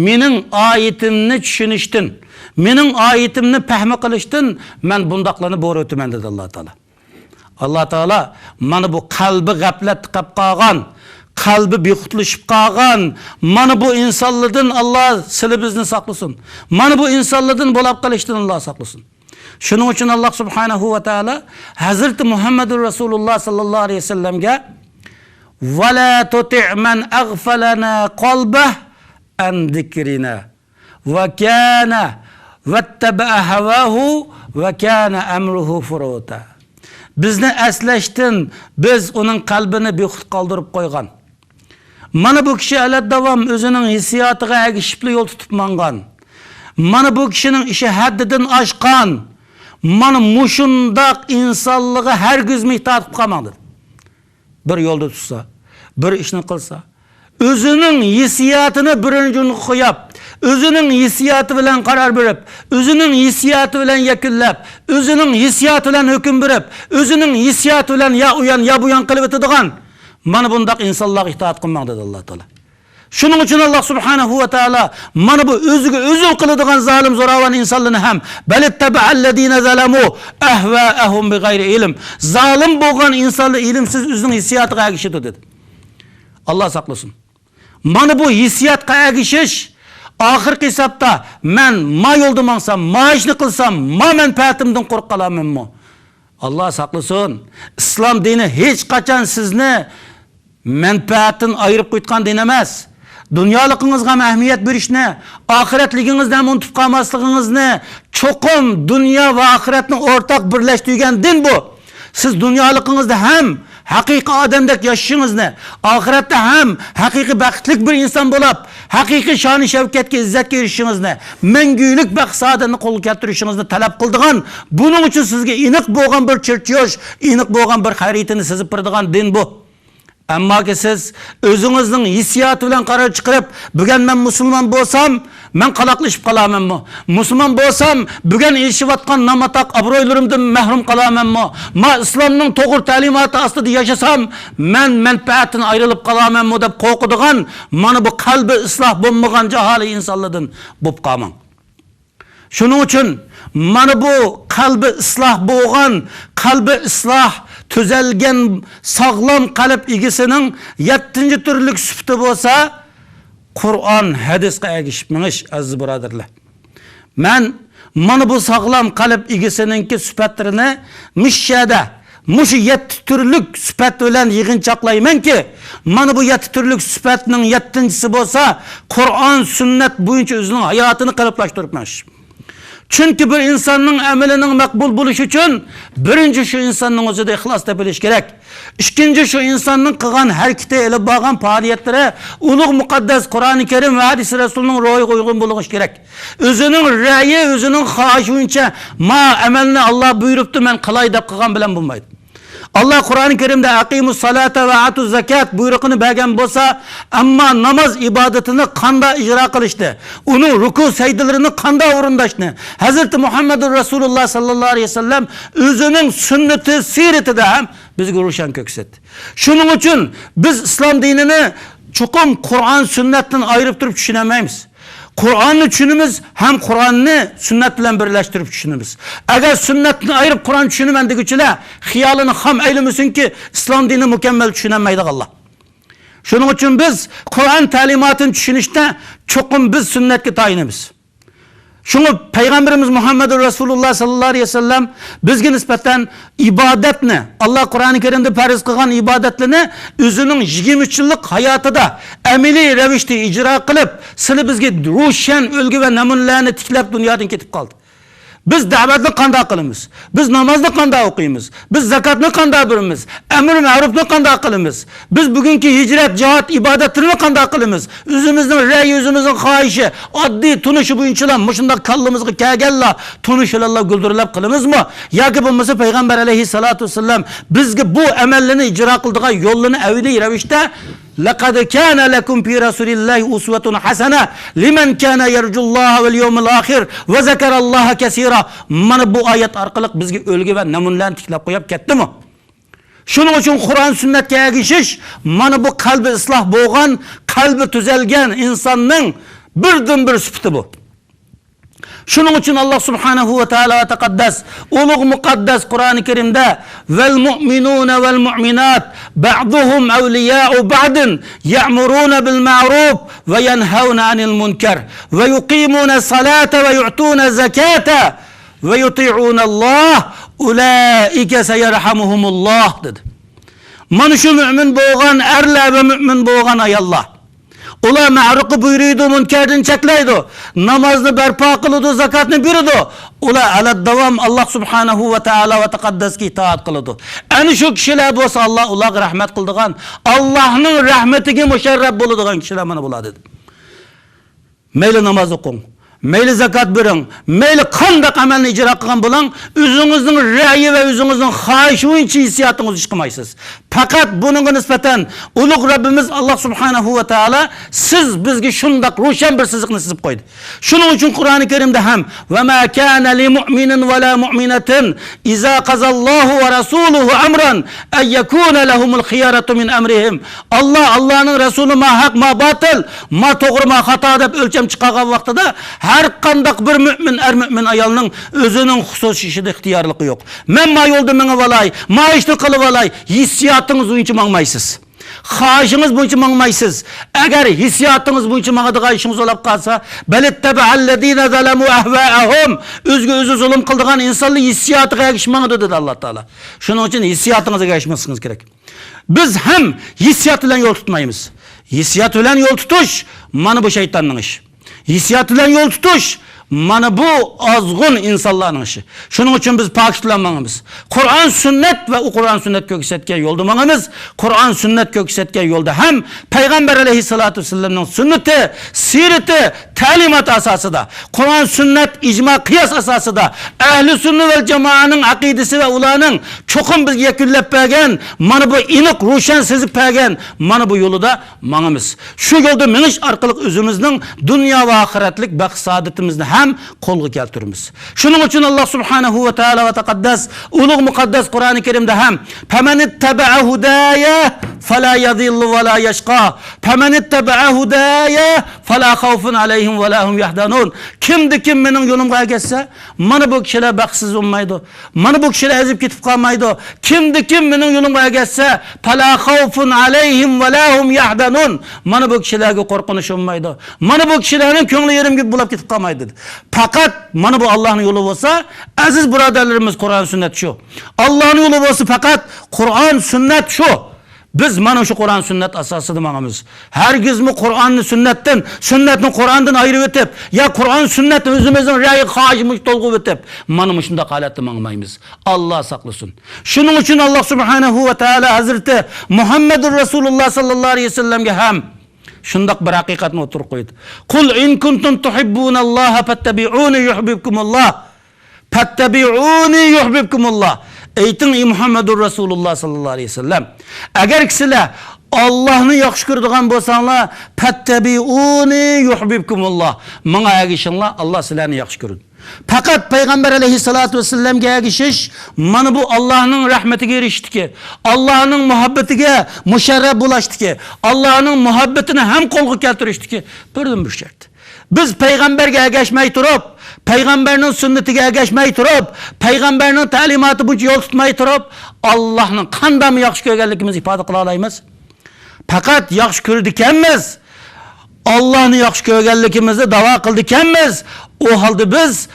مېنىڭ ئايىتىمنى چۈشىنىشتىن، مېنىڭ ئايىتىمنى پەھمى قىلىشتىن مەن بۇنداقلارنى بويىتىمەن، دېدى ئاللاھ تائالا. ئاللاھ تائالا مانا بۇ قەلبى غەپلەتتە قېلىپ قالغان، قەلبى بىخۇدلىشىپ قالغان مانا بۇ ئىنسانلاردىن ئاللاھ سىلى بىزنى ساقلىسۇن. مانا بۇ ئىنسانلاردىن بولاپ قېلىشتىن ئاللاھ ساقلىسۇن. شۇنىڭ ئۈچۈن ئاللاھ سۇبھانەھۇ ۋە تائالا ھەزرىتى مۇھەممەدۇر رەسۇلۇللاھ ساللاللاھۇ ئەلەيھى ۋەسەللەمگە، «ولا تطع من أغفلنا قلبه عن ذكرنا وكان واتبع هواه وكان أمره فرطا.» بىزنى ئەسلەشتىن بىز ئۇنىڭ قەلبىنى بىخۇد قالدۇرۇپ قويغان. مانا بۇ كىشى ھېلىداۋام ئۆزىنىڭ ھېسسىياتىغا ئەگىشىپلا يول تۇتۇپ ماڭغان. مانا بۇ كىشىنىڭ ئىشى ھەددىدىن ئاشقان. مانا مۇشۇنداق ئىنسانلارغا ھەرگىزمۇ ئىتائەت قىلىپ قالماڭ، دېدى. بىر يولدا تۇتسا، بىر ئىشنى قىلسا، ئۆزىنىڭ ھېسسىياتىنى بىرىنچى ئورۇنغا قويۇپ، ئۆزىنىڭ ھېسسىياتى بىلەن قارار بېرىپ، ئۆزىنىڭ ھېسسىياتى بىلەن يەكۈنلەپ، ئۆزىنىڭ ھېسسىياتى بىلەن ھۆكۈم بېرىپ، ئۆزىنىڭ ھېسسىياتى بىلەن يا ئۇ يان، يا بۇ يان قىلىۋېتىدىغان مانا بۇنداق ئىنسانلارغا ئىتائەت قىلماڭ، دېدى ئاللاھ تائالا. شۇنىڭ ئۈچۈن ئاللاھ سۇبھانەھۇ ۋە تائالا مانا بۇ ئۆزىگە ئۆزۈل قىلىدىغان زالىم زوراۋان ئىنسانلارنى ھەم، «بل اتبع الذين ظلموا أهواءهم بغير علم.» زالىم بولغان ئىنسانلار ئىلىمسىز ئۆزىنىڭ ھېسسىياتىغا ئەگىشىدۇ، دېدى. ئاللاھ ساقلىسۇن. مانا بۇ ھېسسىياتقا ئەگىشىش، ئاخىرقى ھېسابتا مەن ما يولدا ماڭسام، ما ئىشنى قىلسام، ما مەنپەئەتىمدىن قۇرۇق قالامەنمۇ؟ ئاللاھ ساقلىسۇن. ئىسلام دىنى ھېچقاچان سىزنى مەنپەئەتتىن ئايرىپ قويىدىغان دىن ئەمەس. دۇنيالىقىڭىزغا ھەم ئەھمىيەت بېرىشنى، ئاخىرەتلىكىڭىزنى ھەم ئۇنتۇپ قالماسلىقىڭىزنى، چوقۇم دۇنيا ۋە ئاخىرەتنى ئورتاق بىرلەشتۈرگەن دىن بۇ. سىز دۇنيالىقىڭىزدا ھەم ھەقىقىي ئادەمدەك ياشىشىڭىزنى، ئاخىرەتتە ھەم ھەقىقىي بەختلىك بىر ئىنسان بولۇپ، ھەقىقىي شانى شەۋكەتكە، ئىززەتكە ئېرىشىشىڭىزنى، مەڭگۈلۈك بەخت سائادەتنى قولغا كەلتۈرۈشىڭىزنى تەلەپ قىلىدىغان، بۇنىڭ ئۈچۈن سىزگە ئېنىق بولغان بىر چېرتيوژ، ئېنىق بولغان بىر خەرىتىنى سىزىپ بېرىدىغان دىن بۇ. ئەمماكى سىز ئۆزىڭىزنىڭ ھېسسىياتى بىلەن قارار چىقىرىپ، بۈگۈن مەن مۇسۇلمان بولسام، مەن قالاقلىشىپ قالامەنمۇ؟ مۇسۇلمان بولسام، بۈگۈن ئېلىشىۋاتقان نام-ئاتاق، ئابرۇيلىرىمدىن مەھرۇم قالامەنمۇ؟ ما ئىسلامنىڭ توغرا تەلىماتى ئاستىدا ياشىسام، مەن مەنپەئەتتىن ئايرىلىپ قالامەنمۇ دەپ قورقىدىغان، مانا بۇ قەلبى ئىسلاھ بولمىغان جاھىلىي ئىنسانلاردىن بولۇپ قالماڭ. شۇنىڭ ئۈچۈن مانا بۇ قەلبى ئىسلاھ بولغان، قەلبى ئىسلاھ، تۈزەلگەن، ساغلام قەلب ئىگىسىنىڭ يەتتىنچى تۈرلۈك سۈپىتى بولسا، قۇرئان، ھەدىسقا ئەگىشىپ مېڭىش، ئەزىز بۇرادەرلەر. مەن مانا بۇ ساغلام قەلب ئىگىسىنىڭكى سۈپەتلىرىنى مۇشۇ يەردە، مۇشۇ يەتتە تۈرلۈك سۈپەت بىلەن يىغىنچاقلايمەنكى، مانا بۇ يەتتە تۈرلۈك سۈپەتنىڭ يەتتىنچىسى بولسا، قۇرئان، سۈننەت بويىچە ئۆزىنىڭ ھاياتىنى قېلىپلاشتۇرۇپ مېڭىش. چۈنكى بىر ئىنساننىڭ ئەمىلىنىڭ مەقبۇل بولۇشى ئۈچۈن بىرىنچى شۇ ئىنساننىڭ ئۆزىدە ئىخلاس تېپىلىشى كېرەك. ئىككىنچى، شۇ ئىنساننىڭ قىلغان ھەرىكىتى، ئېلىپ بارغان پائالىيەتلىرى ئۇلۇغ مۇقەددەس قۇرئانى كەرىم ۋە ھەدىسى رەسۇلنىڭ روھىغا ئۇيغۇن بولۇشى كېرەك. ئۆزىنىڭ رەيى، ئۆزىنىڭ خاھىشى بويىچە ما ئەمەلنى ئاللا بۇيرۇپتۇ، مەن قىلاي دەپ قىلغان بىلەن بولمايدۇ. ئاللا قۇرئانى كەرىمدە «ئەقىمۇس سالاتا ۋە ئاتۇز زاكات» بۇيرۇقىنى بەرگەن بولسا، ئەمما ناماز ئىبادىتىنى قانداق ئىجرا قىلىشنى، ئۇنىڭ رۇكۇ سەجدىلىرىنى قانداق ئورۇنداشنى ھەزرىتى مۇھەممەدۇر رەسۇلۇللا ساللاللاھۇ ئەلەيھى ۋەسەللەم ئۆزىنىڭ سۈننىتى، سىيرىتىدە ھەم بىزگە روشەن كۆرسەتتى. شۇنىڭ ئۈچۈن بىز ئىسلام دىنىنى چوقۇم قۇرئان، سۈننەتتىن ئايرىپ تۇرۇپ چۈشىنەلمەيمىز. قۇرئاننى چۈشىنىمىز ھەم قۇرئاننى سۈننەت بىلەن بىرلەشتۈرۈپ چۈشىنىمىز. ئەگەر سۈننەتتىن ئايرىپ قۇرئان چۈشىنىمەن دېگۈچىلەر خىيالىنى خام ئەيلىمىسۇنكى، ئىسلام دىنىنى مۇكەممەل چۈشىنەلمەيدىغانلار. شۇنىڭ ئۈچۈن بىز قۇرئان تەلىماتىنى چۈشىنىشتە چوقۇم بىز سۈننەتكە تايىنىمىز. شۇڭا پەيغەمبىرىمىز مۇھەممەدۇر رەسۇلۇللا ساللاللاھۇ ئەلەيھى ۋەسەللەم بىزگە نىسبەتەن ئىبادەتنى، ئاللا قۇرئانى كەرىمدە پەرز قىلغان ئىبادەتلىرىنى ئۆزىنىڭ يىگىرمە ئۈچ يىللىق ھاياتىدا ئەمەلىي رەۋىشتە ئىجرا قىلىپ، سىلى بىزگە روشەن ئۈلگە ۋە نەمۇنىلەرنى تىكلەپ دۇنيادىن كېتىپ قالدى. بىز دەۋەتنى قانداق قىلىمىز؟ بىز نامازنى قانداق ئوقۇيمىز؟ بىز زاكاتنى قانداق بېرىمىز؟ ئەمر مەرۇپنى قانداق قىلىمىز؟ بىز بۈگۈنكى ھىجرەت، جىھاد ئىبادەتلىرىنى قانداق قىلىمىز؟ ئۆزىمىزنىڭ رەيى، ئۆزىمىزنىڭ خاھىشى، ئاددىي تونۇشى بويىچىلا مۇشۇنداق كاللىمىزغا كەلگەنلا تونۇش بىلەنلا گۈلدۈرلەپ قىلىمىزمۇ؟ ياكى بولمىسا پەيغەمبەر ئەلەيھىسسالاتۇ ۋەسسالام بىزگە بۇ ئەمەللىرىنى ئىجرا قىلىدىغان يوللىرىنى ئەمەلىي رەۋىشتە «لقد كان لكم في رسول الله أسوة حسنة لمن كان يرجو الله واليوم الآخر وذكر الله كثيرا» مانا بۇ ئايەت ئارقىلىق بىزگە ئۈلگە ۋە نەمۇنىلەرنى تىكلەپ قويۇپ كەتتىمۇ؟ شۇنىڭ ئۈچۈن قۇرئان سۈننەتكە ئەگىشىش، مانا بۇ قەلبى ئىسلاھ بولغان، قەلبى تۈزەلگەن ئىنساننىڭ بىردىنبىر سۈپىتى بۇ. شۇنىڭ ئۈچۈن ئاللا سۇبھانەھۇ ۋە تائالا ۋە تەقەددەس ئۇلۇغ مۇقەددەس قۇرئانى كەرىمدە «والمؤمنون والمؤمنات بعضهم أولياء بعض يأمرون بالمعروف وينهون عن المنكر ويقيمون الصلاة ويؤتون الزكاة ويطيعون الله أولئك سيرحمهم الله» دېدى. مانا شۇ مۆمىن بولغان ئەرلەر ۋە مۆمىن بولغان ئاياللار. ئۇلار مەرۇپقا بۇيرۇيدۇ، مۇنكەردىن چەكلەيدۇ. نامازنى بەرپا قىلىدۇ، زاكاتنى بېرىدۇ. ئۇلار ئەلەدداۋام ئاللا سۇبھانەھۇ ۋە تائالا ۋە تەقەددەسكە ئىتائەت قىلىدۇ. ئەنە شۇ كىشىلەر بولسا ئاللا ئۇلارغا رەھمەت قىلىدىغان، ئاللانىڭ رەھمىتىگە مۇشەررەپ بولىدىغان كىشىلەر مانا بۇلار دېدى. مەيلى ناماز ئوقۇڭ، مەيلى زاكات بېرىڭ، مەيلى قانداق ئەمەلنى ئىجرا قىلغان بولۇڭ، ئۆزىڭىزنىڭ رەيى ۋە ئۆزىڭىزنىڭ خاھىشى بويىچە ھېسسىياتىڭىزنى ئىشقىلمايسىز. پەقەت بۇنىڭغا نىسبەتەن ئۇلۇغ رەببىمىز ئاللا سۇبھانەھۇ ۋە تائالا سىز بىزگە شۇنداق روشەن بىر سىزىقنى سىزىپ قويدى. شۇنىڭ ئۈچۈن قۇرئانى كەرىمدە ھەم «وما كان لمؤمن ولا مؤمنة إذا قضى الله ورسوله أمرا أن يكون لهم الخيرة من أمرهم» ئاللا، ئاللانىڭ رەسۇلى ما ھەق، ما باتىل، ما توغرا، ما خاتا دەپ ئۆلچەم چىقارغان ۋاقتىدا ھەر قانداق بىر مۆمىن ئەر، مۆمىن ئايالنىڭ ئۆزىنىڭ خۇسۇسىي ئىشىدا ئىختىيارلىقى يوق. مەن ما يولدا مېڭىۋالاي، ما ئىشنى قىلىۋالاي، ھېسسىياتىڭىز بويىچە ماڭمايسىز. خاھىشىڭىز بويىچە ماڭمايسىز. ئەگەر ھېسسىياتىڭىز بويىچە ماڭىدىغان ئىشىڭىز بولۇپ قالسا، بل اتبع الذين ظلموا أهواءهم. ئۆزىگە ئۆزى زۇلۇم قىلىدىغان ئىنسانلار ھېسسىياتىغا ئەگىشىپ ماڭىدۇ دېدى ئاللا تائالا. شۇنىڭ ئۈچۈن ھېسسىياتىڭىزغا ئەگىشمەسلىكىڭىز كېرەك. بىز ھەم ھېسسىيات بىلەن يول تۇتمايمىز. ھېسسىيات بىلەن يول تۇتۇش، مانا بۇ شەيتاننىڭ ئىشى. ھېسسىيات بىلەن يول تۇتۇش، مانا بۇ ئازغۇن ئىنسانلارنىڭ ئىشى. شۇنىڭ ئۈچۈن بىز پاكىت بىلەن ماڭىمىز. قۇرئان، سۈننەت ۋە ئۇ قۇرئان، سۈننەت كۆرسەتكەن يولدا ماڭىمىز. قۇرئان، سۈننەت كۆرسەتكەن يولدا ھەم پەيغەمبەر ئەلەيھىسسالاتۇ ۋەسسالامنىڭ سۈننىتى، سىرىتى، تەلىماتى ئاساسىدا، قۇرئان، سۈننەت، ئىجما، قىياس ئاساسىدا، ئەھلى سۈننە ۋەل جامائەنىڭ ئەقىدىسى ۋە ئۇلارنىڭ چوقۇم بىزگە يەكۈنلەپ بەرگەن، مانا بۇ ئېنىق، روشەن سىزىپ بەرگەن مانا بۇ يولىدا ماڭىمىز. شۇ يولدا مېڭىش ئارقىلىق ئۆزىمىزنىڭ دۇنيا ۋە ئاخىرەتلىك بەخت-سائادىتىمىزنى ھەم قولغا كەلتۈرىمىز. شۇنىڭ ئۈچۈن ئاللا سۇبھانەھۇ ۋە تائالا ۋە تەقەددەس ئۇلۇغ مۇقەددەس قۇرئانى كەرىمدە ھەم، فَمَنِ اتَّبَعَ هُدَايَ فَلَا يَضِلُّ وَلَا يَشْقَى، فَمَنِ اتَّبَعَ هُدَايَ فَلَا خَوْفٌ عَلَيْهِمْ وَلَا هُمْ يَحْزَنُونَ. كىمدىكىم مېنىڭ يولۇمغا ئەگەشسە، مانا بۇ كىشىلەر بەختسىز بولمايدۇ. مانا بۇ كىشىلەر ئېزىپ كېتىپ قالمايدۇ. كىمدىكىم مېنىڭ يولۇمغا ئەگەشسە، فَلَا خَوْفٌ عَلَيْهِمْ وَلَا هُمْ يَحْزَنُونَ. مانا بۇ كىشىلەرگە قورقۇنچ بولمايدۇ. مانا بۇ كىشىلەرنىڭ كۆڭلى يېرىم بولاپ كېتىپ قالمايدۇ، دېدى. پەقەت مانا بۇ ئاللانىڭ يولى بولسا، ئەزىز بۇرادەرلىرىمىز، قۇرئان، سۈننەت شۇ. ئاللانىڭ يولى بولسا پەقەت قۇرئان، سۈننەت شۇ. بىز مانا شۇ قۇرئان، سۈننەت ئاساسىدا ماڭىمىز. ھەرگىزمۇ قۇرئاننى سۈننەتتىن، سۈننەتنى قۇرئاندىن ئايرىۋېتىپ، يا قۇرئان، سۈننەتنى ئۆزىمىزنىڭ رەيى، خاھىشىمىزگە تولغىۋېتىپ، مانا مۇشۇنداق ھالەتتە ماڭمايمىز. ئاللا ساقلىسۇن. شۇنىڭ ئۈچۈن ئاللا سۇبھانەھۇ ۋە تائالا ھەزرىتى مۇھەممەدۇر رەسۇلۇللا ساللاللاھۇ ئەلەيھى ۋەسەللەمگە ھەم شۇنداق بىر ھەقىقەتنى ئوتتۇرىغا قويدى. قُلْ إِن كُنْتُمْ تُحِبُّونَ اللَّهَ فَاتَّبِعُونِي يُحْبِبْكُمُ اللَّهُ. فَاتَّبِعُونِي يُحْبِبْكُمُ اللَّهُ. ئېيتىڭ، ئى مۇھەممەدۇر رەسۇلۇللا ساللاللاھۇ ئەلەيھى ۋەسەللەم، ئەگەر كىشىلەر ئاللاھنى ياخشى كۆرىدىغان بولساڭلار، فَاتَّبِعُونِي يُحْبِبْكُمُ اللَّهُ، ماڭا ئەگىشىڭلار، ئاللا سىلەرنى ياخشى كۆرىدۇ. پەقەت پەيغەمبەر ئەلەيھىسسالاتۇ ۋەسسالامگە ئەگىشىش، مانا بۇ ئاللاھنىڭ رەھمىتىگە ئېرىشىشتىكى، ئاللاھنىڭ مۇھەببىتىگە مۇشەررەپ بولۇشتىكى، ئاللاھنىڭ مۇھەببىتىنى ھەم قولغا كەلتۈرۈشتىكى بىردىنبىر شەرت. بىز پەيغەمبەرگە ئەگەشمەي تۇرۇپ، پەيغەمبەرنىڭ سۈننىتىگە ئەگەشمەي تۇرۇپ، پەيغەمبەرنىڭ تەلىماتى بويىچە يول تۇتماي تۇرۇپ، ئاللاھنى قانداقمۇ ياخشى كۆرگەنلىكىمىزنى ئىپادە قىلالايمىز؟ پەقەت ياخشى كۆرىدىكەنمىز، ئاللاھنى ياخشى كۆرگەنلىكىمىزنى داۋا قىلىدىكەنمىز، ئۇ ھالدا بىز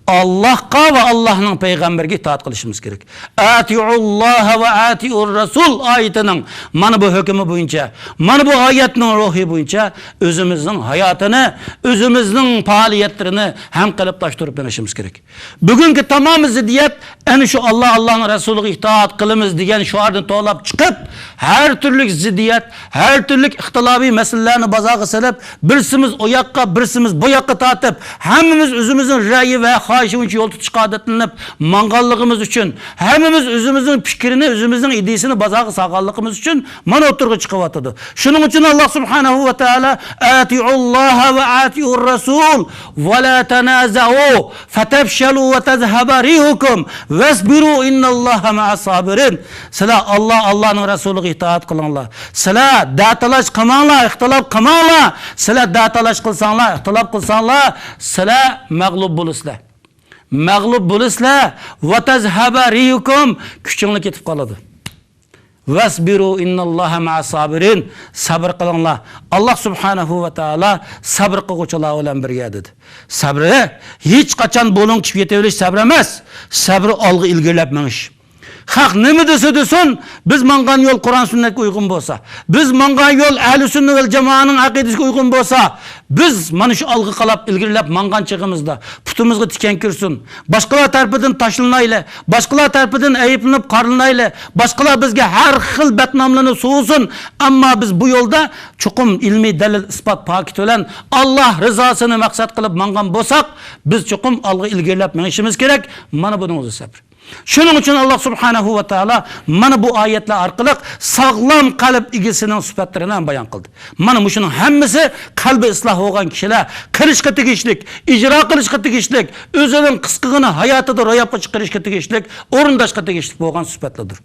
ئاللاھقا ۋە ئاللاھنىڭ پەيغەمبىرىگە ئىتائەت قىلىشىمىز كېرەك. «ئەتىئۇللاھە ۋە ئەتىئۇر رەسۇل» ئايىتىنىڭ مانا بۇ ھۆكمى بويىچە، مانا بۇ ئايەتنىڭ روھى بويىچە ئۆزىمىزنىڭ ھاياتىنى، ئۆزىمىزنىڭ پائالىيەتلىرىنى ھەم قېلىپلاشتۇرۇپ مېڭىشىمىز كېرەك. بۈگۈنكى تامامى زىددىيەت ئەنە شۇ «ئاللا، ئاللانىڭ رەسۇلىغا ئىتائەت قىلىمىز» دېگەن شوئاردىن توۋلاپ چىقىپ، ھەر تۈرلۈك زىددىيەت، ھەر تۈرلۈك ئىختىلاپىي مەسىلىلەرنى بازارغا سېلىپ، بىرسىمىز ئۇ ياققا، بىرسىمىز بۇ ياققا تارتىپ، ھەممىمىز ئۆزىمىزنىڭ رەيى ۋە خاھىشى بويىچە يول تۇتۇشقا ئادەتلىنىپ ماڭغانلىقىمىز ئۈچۈن، ھەممىمىز ئۆزىمىزنىڭ پىكرىنى، ئۆزىمىزنىڭ ئىدىيىسىنى بازارغا سالغانلىقىمىز ئۈچۈن مانا ئوتتۇرىغا چىقىۋاتىدۇ. شۇنىڭ ئۈچۈن ئاللا سۇبھانەھۇ ۋە تائالا، «ئەتىئۇللاھە ۋە ئەتىئۇر رەسۇل ۋە لا تەنازەئۇ فەتەفشەلۇ ۋە تەزھەبە رىھۇكۇم ۋەسبىرۇ ئىننەللاھە مەئەس سابىرىن.» سىلەر ئاللا، ئاللانىڭ رەسۇلىغا ئىتائەت قىلىڭلار. سىلەر دەتالاش قىلماڭلار، ئىختىلاپ قىلماڭلار. سىلەر دەتالاش قىلساڭلار، ئىختىلاپ قىلساڭلار، سىلەر مەغلۇپ بولىسىلەر. مەغلۇپ بولىسىلەر. ۋە تەزھەبە رىھۇكۇم، كۈچۈڭلار كېتىپ قالىدۇ. «ۋەسبىرۇ ئىننەللاھە مەئەس سابىرىن.» سەبرى قىلىڭلار. ئاللا سۇبھانەھۇ ۋە تائالا سەبرى قىلغۇچىلار بىلەن بىرگە، دېدى. سەبرى ھېچقاچان بۇلۇڭ چۈشۈپ يېتىۋېلىش سەبرى ئەمەس. سەبرى ئالغا ئىلگىرىلەپ مېڭىش. خەق نېمە دېسە دېسۇن، بىز ماڭغان يول قۇرئان سۈننەتكە ئۇيغۇن بولسا، بىز ماڭغان يول ئەھلى سۈننە ۋەل جامائەنىڭ ئەقىدىسىگە ئۇيغۇن بولسا، بىز مانا شۇ ئالغا قاراپ ئىلگىرىلەپ ماڭغان چېغىمىزدا پۇتىمىزغا تىكەن كىرسۇن، باشقىلار تەرىپىدىن تاشلىنايلى، باشقىلار تەرىپىدىن ئەيىبلىنىپ قارىلىنايلى، باشقىلار بىزگە ھەر خىل بەتناملىرىنى سۇۋۇسۇن، ئەمما بىز بۇ يولدا چوقۇم ئىلمىي دەلىل ئىسپات پاكىت بىلەن ئاللا رىزاسىنى مەقسەت قىلىپ ماڭغان بولساق، بىز چوقۇم ئالغا ئىلگىرىلەپ مېڭىشىمىز كېرەك. مانا بۇنىڭ ئۆزى سەبر. شۇنىڭ ئۈچۈن ئاللا سۇبھانەھۇ ۋە تائالا مانا بۇ ئايەتلەر ئارقىلىق ساغلام قەلب ئىگىسىنىڭ سۈپەتلىرىنى ھەم بايان قىلدى. مانا مۇشۇنىڭ ھەممىسى قەلبى ئىسلاھ بولغان كىشىلەر قىلىشقا تېگىشلىك، ئىجرا قىلىشقا تېگىشلىك، ئۆزىنىڭ قىسقىغىنە ھاياتىدا روياپقا چىقىرىشقا تېگىشلىك، ئورۇنداشقا تېگىشلىك بولغان سۈپەتلەردۇر.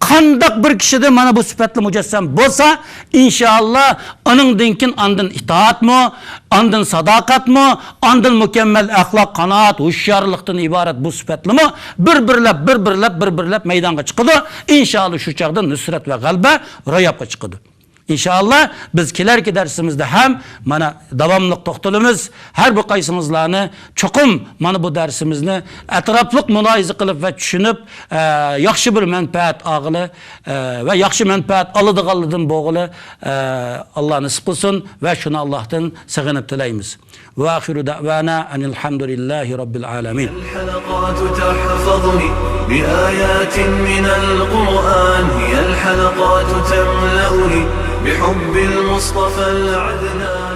قانداق بىر كىشىدە مانا بۇ سۈپەتلەر مۇجەسسەم بولسا، ئىنشائاللا، ئۇنىڭدىن كېيىن ئاندىن ئىتائەتمۇ، ئاندىن ساداقەتمۇ، ئاندىن مۇكەممەل ئەخلاق، قانائەت، ھوشيارلىقتىن ئىبارەت بۇ سۈپەتلىمۇ بىر-بىرلەپ، بىر-بىرلەپ، بىر-بىرلەپ مەيدانغا چىقىدۇ. ئىنشائاللا، شۇ چاغدا نۇسرەت ۋە غەلىبە روياپقا چىقىدۇ. ئىنشائاللا، بىز كېلەركى دەرسىمىزدە ھەم مانا داۋاملىق توختىلىمىز. ھەر بىر قايسىڭىزلارنى چوقۇم مانا بۇ دەرسىمىزنى ئەتراپلىق مۇلاھىزە قىلىپ ۋە چۈشىنىپ، ئە، ياخشى بىر مەنپەئەت ئالغىلى، ئە، ۋە ياخشى مەنپەئەت ئالىدىغانلاردىن بولغىلى، ئە، ئاللا نېسىپ قىلسۇن ۋە شۇنى ئاللاھتىن سېغىنىپ تىلەيمىز. وآخر دعوانا أن الحمد لله رب العالمين. الحلقات تحفظني بآيات من القرآن، هي الحلقات تملأني بحب المصطفى العدنان.